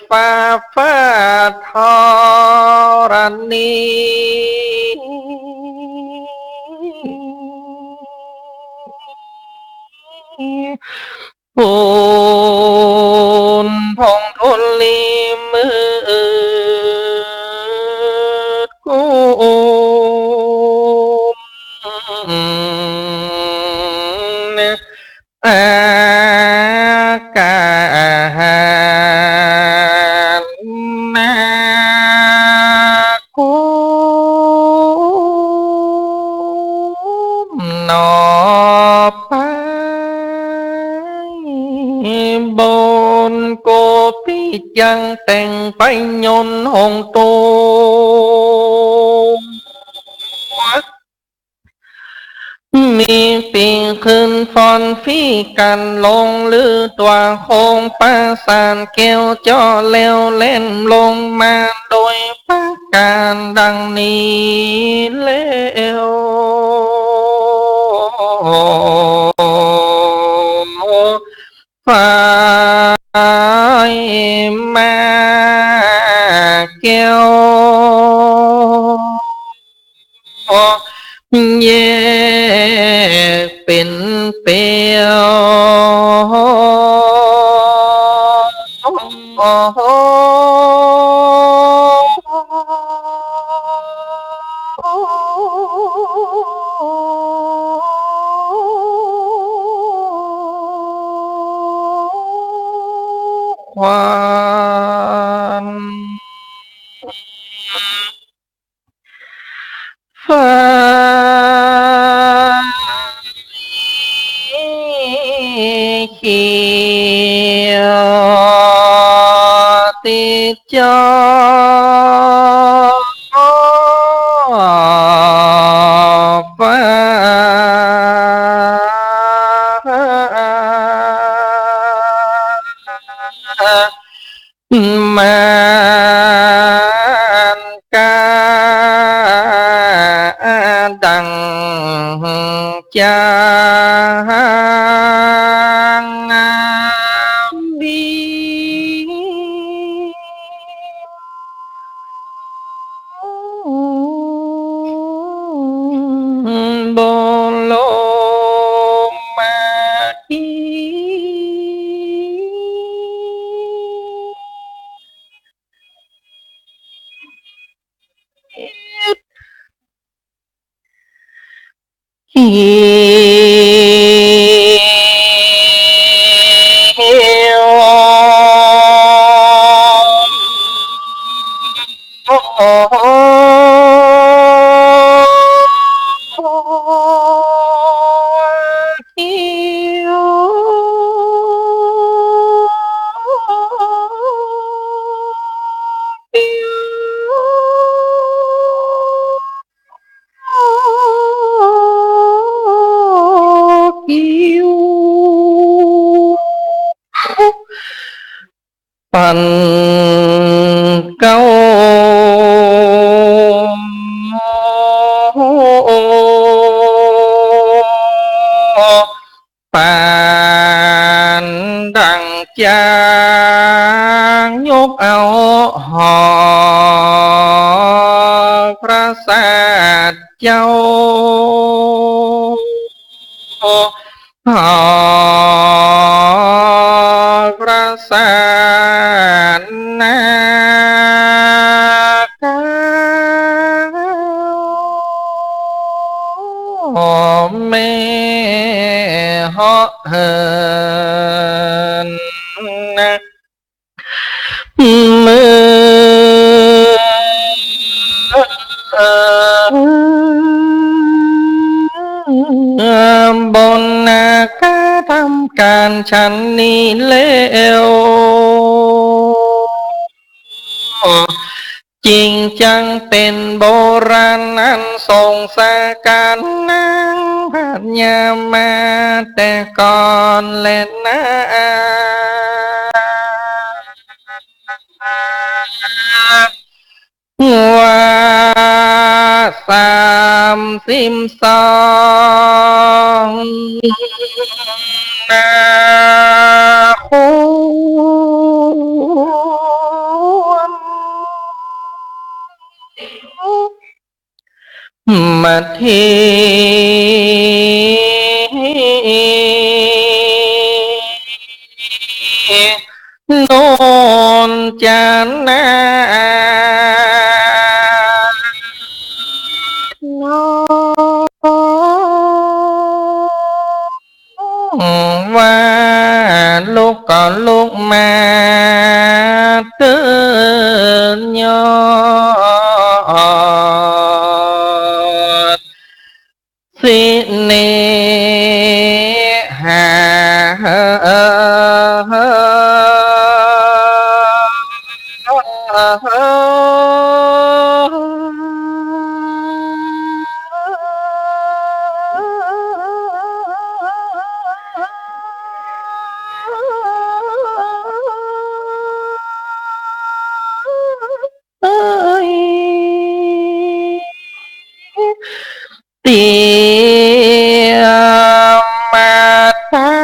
ฟ้าฟาดธรณี ปูนผงธุลีมืดกุม อากาศนากุมหนอไป บนโกปิจังแต่งไปยนต์หงส์ตัว มีปีขึ้นฟอนฟรีกั๋นลง ลือตั๋วโคงประสาทแก้วเจาะแล้วเล่นลงมาโดยประก๋านดังนี้แล้ว ไฟมาแก้ว แยกเป๋นเปลว ควัน ไฟเขียวติดจอ ต่อฟ้า มันกาดังจางบิน บนโลกมาที ปันเก๊า ปานดังจางยกเอาหอพระศาสดาเจ้า หอพระศาสดาเจ้า แม่เหาะเหินนะ เมืองบนนาคาทำก๋านฉันนี้แล้ว จึงจักเป๋นโบราณอันสงสารก๋านนางพญามาแต่ก่อนแลนา ว่าสามสิบสองนาคน มาเตียนนจานา ว่าลุกก็ลุกมาเตียนยอด สิเนหา เอ้ย เตียมมาเต้า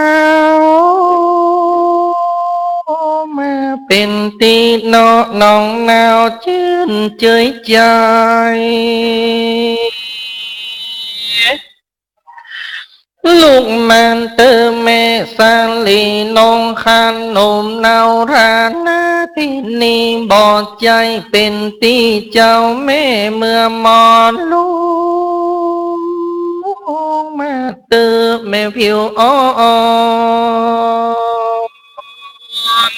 มาเป๋นตี้เนาะหนองหนาวจื้นเจยใจ๋ ลุกมาเต๊อะแม่สาลีนงคาหนุ่มเนารานาทินี บ่ใจ้เป๋นตี้เจ้าแม่เมื่อหมอนลุกมาเต๊อะแม่ผิวอ่อน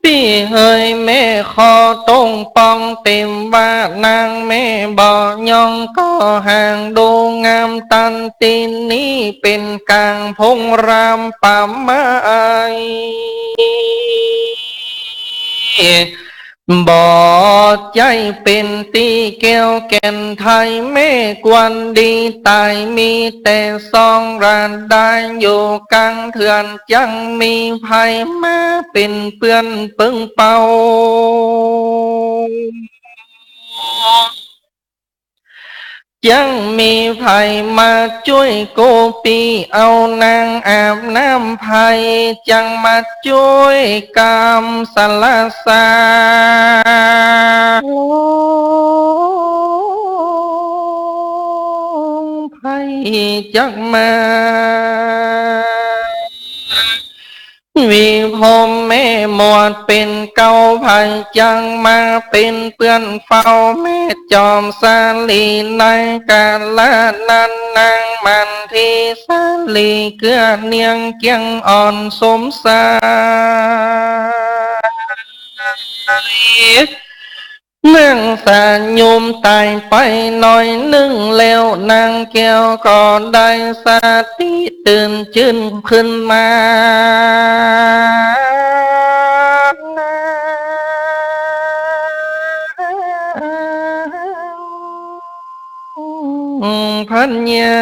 ปี้เฮยแม่ขอตรงปองเต็มว่านางแม่บ่ยองก็ห่างดูงามตันตี้นี้เป๋นก๋างพงรามป่าไม้ บ่ใจ้เป๋นตี้แก้วแก่นไทย แม่กวนดีต๋าย มีแต่ซองระดาย อยู่กั๋งเถื่อน จักมีใผมาเป๋นเปื้อนเปิงเป่า จักมีใผมาจ้วยกู้ปี้ เอานางอาบน้ำใผ จักมาจ้วยกำสละสา ใผจักมา วีพรหมแม่หมวดเป๋นเกล้า ใผจักมาเป๋นเปื้อนเฝ้า แม่จอมสาลี ในกาละนั้น นางมันทีสาลี เกื้อเนียงเกี้ยงอ่อนสมสาย นางสยมต๋ายไปหน้อยนึ่งแล้ว นางแก้วก็ได้สติตื่นจื้นขึ้นมา พญา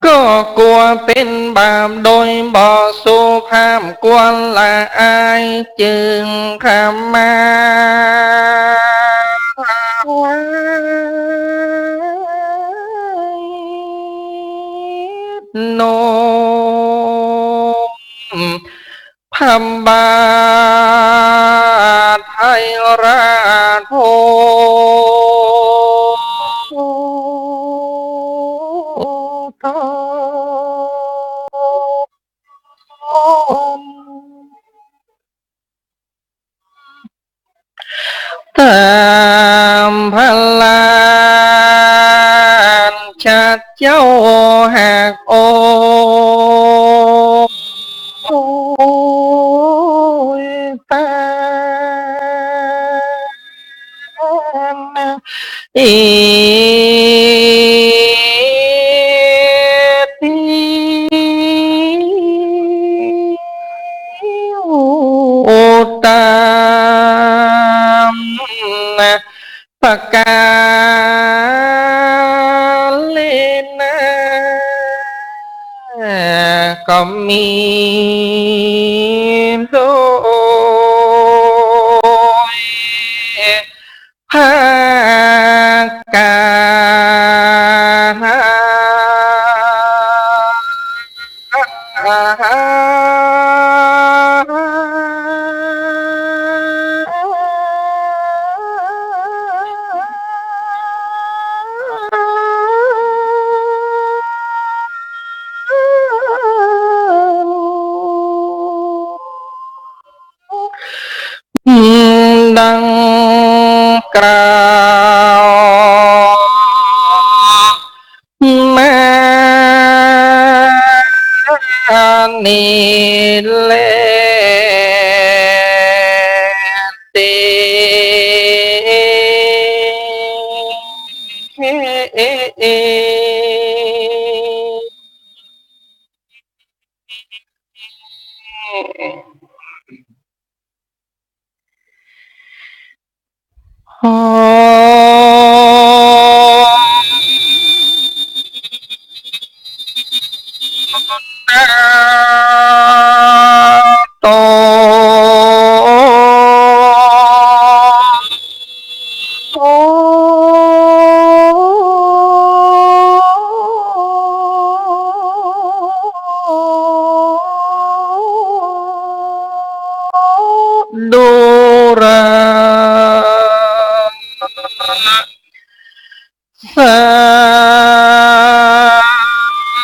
ก็กั๋วเป๋นบาปโดยบ่สุภาพ กั๋วละอาย จึงขมา น้อม พระบาทไทยราชโพธิ์ทอง ต๋ามพระราชเจ้าหากองค์ โอ้ย ต๋าม อี อุตตมะ ปะกาเลนะ ก็มีโดย พระกา ดังกล่าวมานี้แลติ ดูรา สั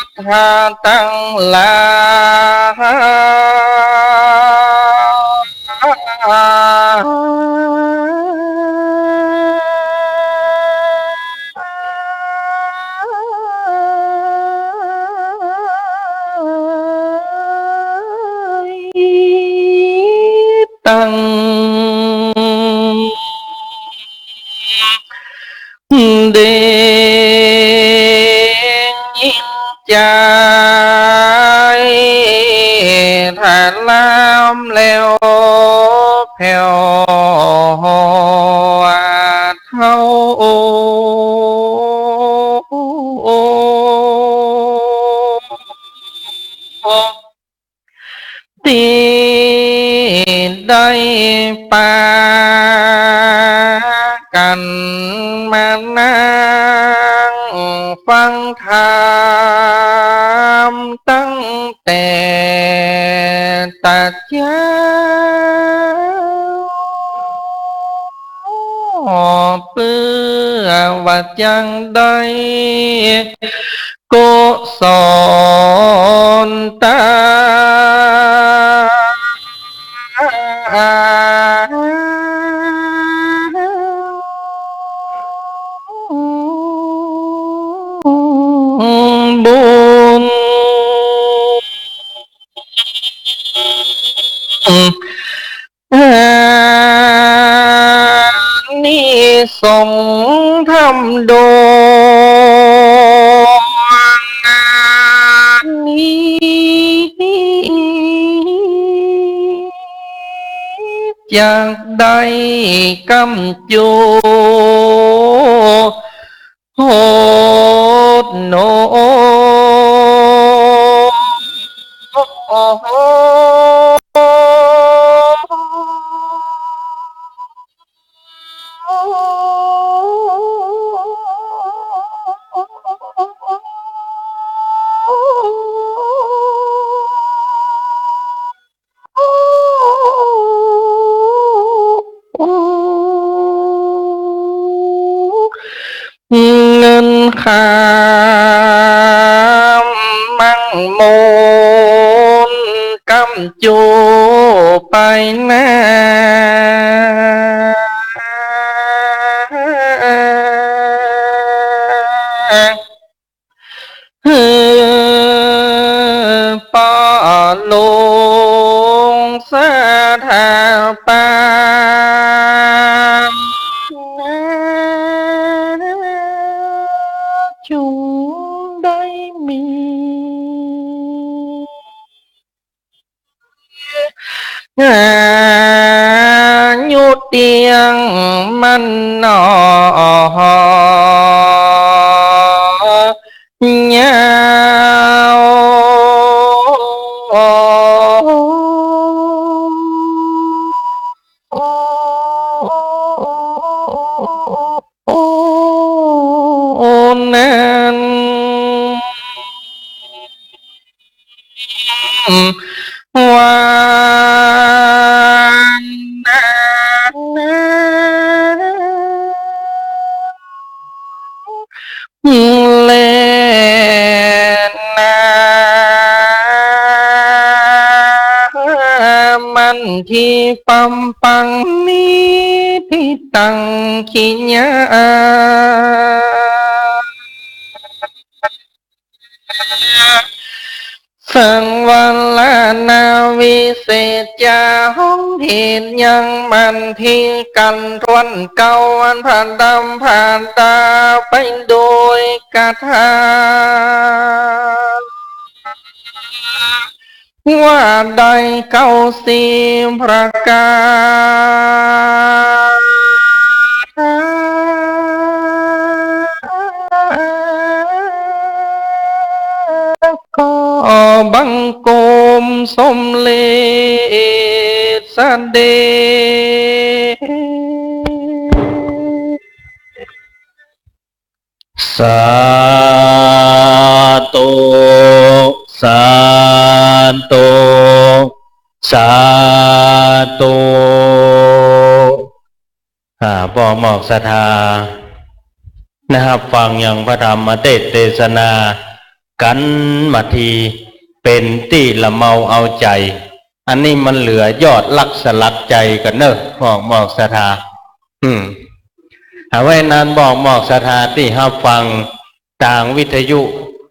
ตถาตังหลาย ตัง ได้ยินจา ถลำแล กั๋นมานั่งฟังธรรมตั้งแต่ตะเจ๊า เปื้อว่าจักได้ กุศลตาบุญ อานิสงส์ธรรมดวงนี้ จักได้กำจุด โหดหนอ เงินคำมั่งมูลกำจุไปนา หื้อป้อหลวงสถาปนา จุ่งได้มี อายุเตี้ยงมั่นหนอยาว นั้น ว่านั้นแลนา มันที่ปำปังนี้ที่ตังขียา สังวรนาวิเศษจา ห้องเหตุยังมันที่กันทวนเก่า อันผ่านดำผ่านตาไปโดยกระทา ว่าได้เก้าสิบประการ ก็บังคมสมเร็จเสด็จ สาธุ สาธุ สาธุ อ่า ป้องมอกศรัทธา นะครับ ฟังยังพระธรรมเทศน์เทศนากั๋นมาที เป๋นตี้ละเมาเอาใจ๋ อันนี้มันเหลือยอดฮักสลักใจ๋กั๋นเนาะ ป้องมอกศรัทธา อืม เอาไว้นั้นป้องมอกศรัทธาตี้ฮับฟังตางวิทยุ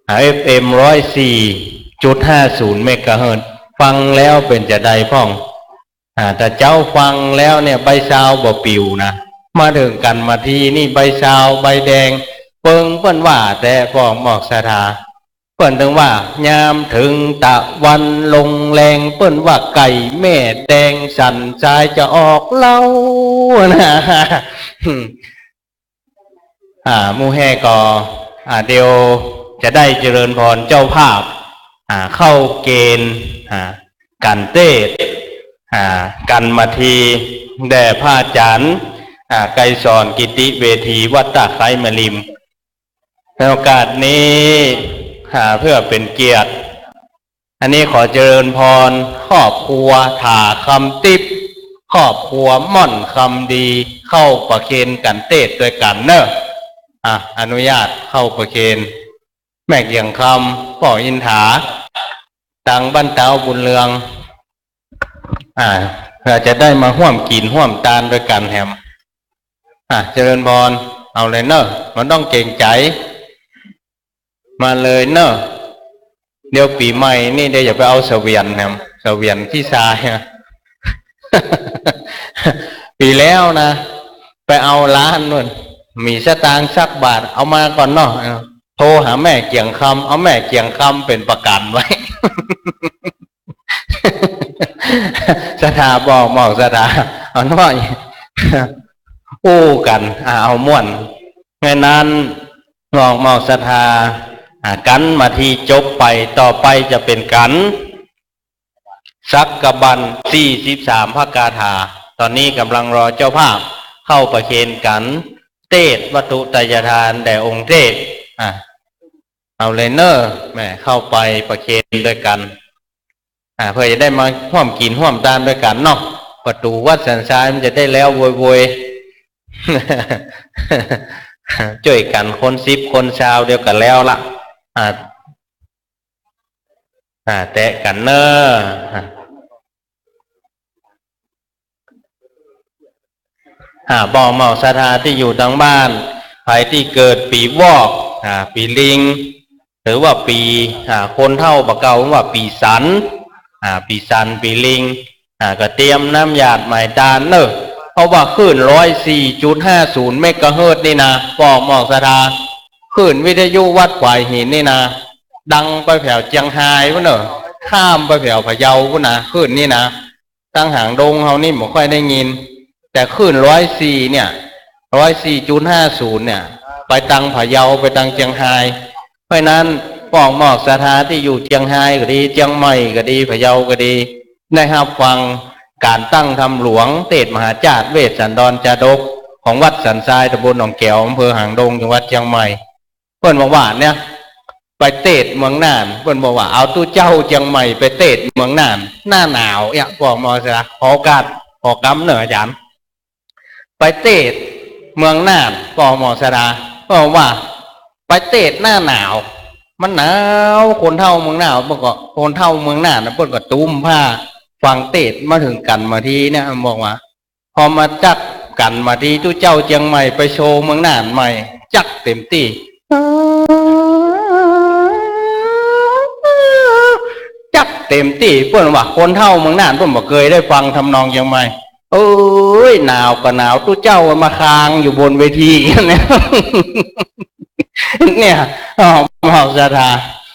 เอฟเอ็ม ร้อยสี่จุดห้าศูนย์ เมกะเฮิรตซ์ ฟังแล้วเป๋นจาใดพ่อง อ่า ถ้าเจ้าฟังแล้วเนี่ย ใบซาวบ่ปิวนะ มาเถิงกั๋นมาทีนี่ ใบซาวใบแดง เปิงเปิ้นว่าแต๊ ป้องมอกศรัทธา เปิ้นเถิงว่า ยามเถิงตะวันลงแลง เปิ้นว่าไก่แม่แดง สันทรายจะออกเล้า นะ อ่า หมู่แห่ก็ อ่า เดี๋ยวจะได้เจริญพรเจ้าภาพ อ่า เข้าเกณฑ์ อ่า กั๋นเตศน์ อ่า กั๋นมาที แด่พระอาจ๋ารย์ อ่า ไกรสรกิติเวที วัดตะไคร้แม่ริม ในโอกาสนี้ อ่า เพื่อเป๋นเกียรติ อันนี้ขอเจริญพร ครอบครัวถาคำติ๊บ ครอบครัวม่อนคำดี เข้าประเคนกั๋นเตสน์ตวยกั๋นเน่อ อ่ะ อนุญาตเข้าประเคน แม่เกียงคำ ป้ออินถา ตังบ้านเต๊าบุญเรือง อ่า เพื่อจะได้มาฮ่วมกิ๋นฮ่วมตานตวยกั๋นแหม อ่ะ เจริญพร เอาเลยเน่อ บ่ต้องเกรงใจ๋ มาเลยเน่อ เดี๋ยวปี๋ใหม่นี่เดี๋ยวจะไปเอาเสวียนแหม เสวียนขี้ทรายอะ ปี๋แล้วนะ ไปเอาล้านนู่น มีสตางค์สักบาท เอามาก่อนเนาะ โทรหาแม่เกียงคำ เอาแม่เกียงคำเป๋นประกั๋นไว้ ศรัทธา ป้อออกหมอกศรัทธา เอาหน่อย อู้กั๋น อ่า เอาม่วน เพราะนั้น ป้อออกหมอกศรัทธา อ่า กั๋นมาตี้จบไป ต่อไปจะเป๋นกั๋น สักกบัน สี่สิบสามพระคาถา ต๋อนนี้ก่ำลังรอเจ้าภาพเข้าประเคนกั๋น เตสน์วัตถุไตยทานแด่องค์เทพ อ่ะ เอาเลยเน่อ แหม เข้าไปประเคนตวยกั๋น อ่า เพื่อจะได้มาฮ่วมกิ๋นฮ่วมตานตวยกั๋นเนาะ ประตู๋วัดสันทรายมันจะได้แล้วโวยๆ จ้วยกั๋นคนสิบคนซาวเดียวกั๋นแล้วละ อ่า อ่า แตะกั๋นเน่อ อ่า ป้อออกหมอกศรัทธาตี้อยู่ตางบ้าน ใผตี้เกิดปี๋วอก อ่า ปี๋ลิง หรือว่าปี๋ อ่า คนเฒ่าบ่าเก่าว่าปี๋สัน อ่า ปี๋สัน ปี๋ลิง อ่า ก็เตรียมน้ำหยาดไหม้ตานเน่อ เพราะว่าคลื่นร้อยสี่จุดห้าศูนย์เมกะเฮิรตซ์นี่นะ ป้อออกหมอกศรัทธา คลื่นวิทยุวัดฝายหินนี่นะ ดังไปแผวเจียงฮายปู๊นเน่อ ข้ามไปแผวพะเยาปู๊นนะ คลื่นนี่นะ ตังหางดงเฮานี่บ่ค่อยได้ยิน แต่คลื่นร้อยสี่เนี่ย ร้อยสี่จุดห้าศูนย์เนี่ย ไปตังพะเยา ไปตังเจียงฮาย เพราะฉะนั้น ป้อออกหมอกศรัทธาตี้อยู่เจียงฮายก็ดี เจียงใหม่ก็ดี พะเยาก็ดี ได้ฮับฟังก๋านตั้งธรรมหลวง เตสน์มหาจาติ เวสสันดรจาดก ของวัดสันทราย ตำบลหนองแก๋ว อำเภอหางดง จังหวัดเจียงใหม่ เปิ้นบอกว่าเนี่ย ไปเตสน์เมืองน่าน เปิ้นบอกว่าเอาตุ๊เจ้าเจียงใหม่ไปเตสน์เมืองน่าน หน้าหนาวเนี่ย ป้อออกหมอกศรัทธา ขอโอกาส ขอกำเน่ออาจ๋ารย์ ไปเตสน์เมืองน่าน ป้อออกหมอกศรัทธา เปิ้นบอกว่าไปเตสน์หน้าหนาว มันหนาว คนเฒ่าเมืองน่านเปิ้นก็ คนเฒ่าเมืองน่านน่ะเปิ้นก็ตุ้มผ้า ฟังเตสน์มาเถิงกั๋นมาตี้เนี่ย บอกว่า พอมาจั๊กกั๋นมาตี้ตุ๊เจ้าเจียงใหม่ไปโชว์เมืองน่านใหม่ จั๊กเต๋มตี้ จั๊กเต๋มตี้ เปิ้นว่าคนเฒ่าเมืองน่านเปิ้นบ่เกยได้ฟังทำนองเจียงใหม่ เอ้ย หนาวก็หนาว ตุ๊เจ้ามาคางอยู่บนเวทีเนี่ย เนี่ย ป้อออกหมอกศรัทธา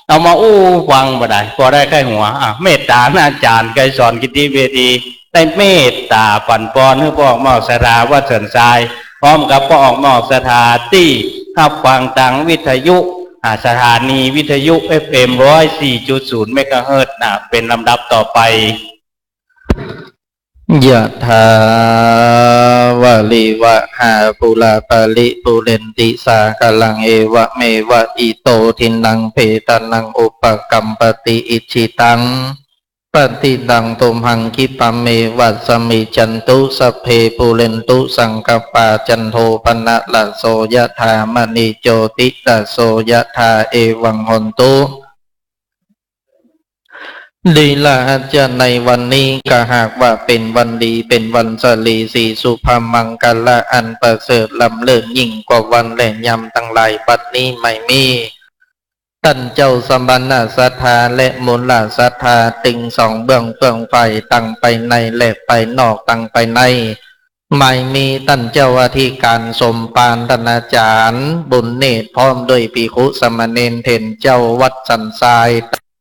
เอามาอู้ฟังบ่ได้ พอได้ใค่หัว อ่ะ เมตต๋าอาจ๋ารย์ไกรสรกิติเวที ได้เมตต๋าปั๋นปอนหื้อป้อออกหมอกศรัทธาวัดสันทราย พร้อมกับป้อออกหมอกศรัทธาตี้ฮับฟังตางวิทยุ อ่า สถานีวิทยุ เอฟเอ็ม ร้อยสี่จุดศูนย์เมกะเฮิรตซ์ อ่า เป๋นลำดับต่อไป ยะถา วาริวะหา ปูรา ปะริ ปูเรนติ สาคะรัง เอวะเมวะ อิโต ทินนัง เปตานัง อุปะกัมปะติ อิจฉิตัง ปะฏิตัง ตุมหัง คิปะเมวะ สะมิชชันตุ สัพเพ ปูเรนตุ สังกะปา จันโท ปะนะระโส ยะถา มะณิ โจติระโส ยะถา เอวัง โหนตุ ดีละ อาจารย์ ในวันนี้ก็หากว่าเป๋นวันดี เป๋นวันสะหลีสี สุภมังคละอันประเสริฐล้ำเลิศยิ่งกว่าวันและยามตังหลาย บัดนี้ไม่มี ต้านเจ้าสมณะศรัทธาและมูลศรัทธา ตึงสองเบื้องเฟื่องฝ่ายตังไปในและไปนอกตังไปใน ไม่มีต้านเจ้าอธิก๋านสมภาร ต้านอาจ๋ารย์บุญเนตร พร้อมด้วยภิกขุสามเณรเถรเจ้าวัดสันทราย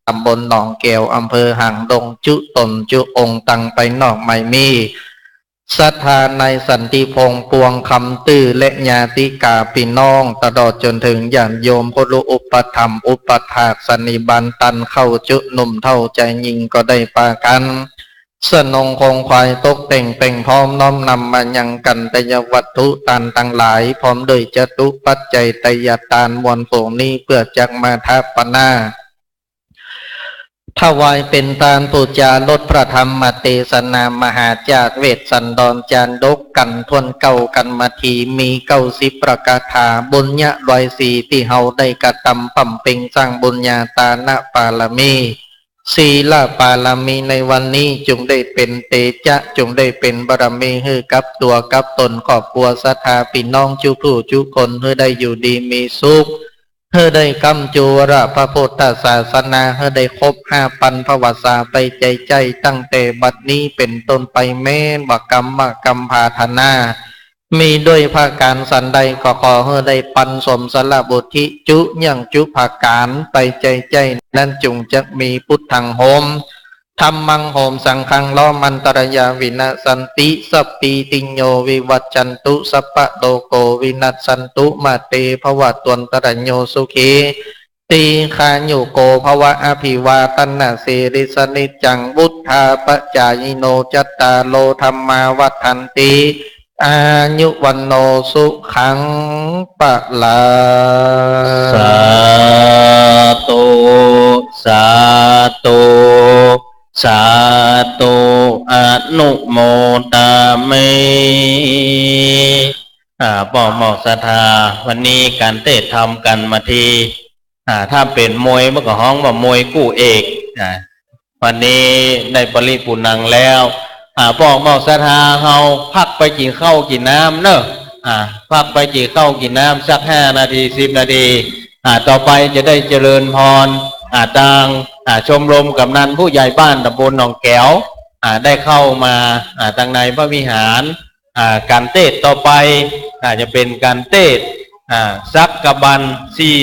ตำบลหนองแก๋ว อำเภอหางดง จุต๋นจุองค์ตังไปนอกไม่มี ศรัทธานายสันติพงษ์ ปวงคำตื้อ และญาติกาพี่น้อง ตลอดจ๋นเถิงญาติโยมผู้รู้อุปถัมภ์อุปถากสันนิบาตต้านเข้า จุหนุ่มเฒ่าจายญิงก็ได้ปากั๋น สนงคงไขว่ตกแต่งเป่งพร้อม น้อมนำมายังกัลยาณวัตถุตานตังหลาย พร้อมด้วยจตุปัจจัยไตรยตานมวลผงนี้ เปื้อจักมาถวาย ถวายเป๋นตานปู๋จารสพระธรรมเตสนา มหาจารย์เวสสันดรจารย์ดก กัณฑ์ถ้วนเก้า กัณฑ์ทีมีเก้าสิบประกาถา บุญญาร้อยสี่ตี้เฮาได้กระตำบำเพ็งสร้างบุญญาตานปารมี ศีลปารมีในวันนี้ จุ่งได้เป๋นเตจะ จุ่งได้เป๋นบารมีหื้อกับตั๋วกับต๋นครอบครัวศรัทธาปี้น้องจุกู้จุคน หื้อได้อยู่ดีมีสุข หื้อได้ก้ำจูวรพระพุทธศาสนา หื้อได้ครบห้าปันภวสาไปใจ๋ใจ้ ตั้งแต่บัดนี้เป๋นต้นไป แม้นว่ากำว่ากำปรารถนา มีด้วยประก๋านสันใด ก็ขอหื้อได้ปันสมสละบุญจุ เยื่องจุประก๋านไปใจ๋ใจ้ นั้นจุ่งจักมี พุทธังโหม ธัมมังโหม สังฆัง ล้อมอันตรายาวินาสสันติ สัพพีติโยวิวัชชันตุ สัพพะโรโควินัสสันตุ มาเตภวัตวันตรายโย สุขี ทีฆายุโกภวะ อภิวาทะนะสีลิสสะ นิจจังวุฑฒาปะจายิโน จัตตาโรธัมมาวัฑฒันติ อายุวัณโณสุขังพะลัง สาธุ สาธุ สาธุ อนุโมทามิ อ่า ป้อเมาศรัทธา วันนี้ก๋านเตสน์ธรรมก๋านมาที อ่า ถ้าเป๋นมวยมันก็ฮ้องว่ามวยกู้เอก อ่า วันนี้ได้ปริภูณังแล้ว อ่า ป้อเมาศรัทธาเฮาพักไปกิ๋นข้าวกิ๋นน้ำเนาะ อ่า พักไปกิ๋นข้าวกิ๋นน้ำสักห้านาที สิบนาที อ่า ต่อไปจะได้เจริญพร อ่า ตาง อ่า ชมรมกำนันผู้ใหญ่บ้านตำบลหนองแก๋ว อ่า ได้เข้ามา อ่า ตังในพระวิหาร อ่า ก๋านเตสน์ต่อไป อ่า จะเป๋นก๋านเตสน์ อ่า สักกะบันสี่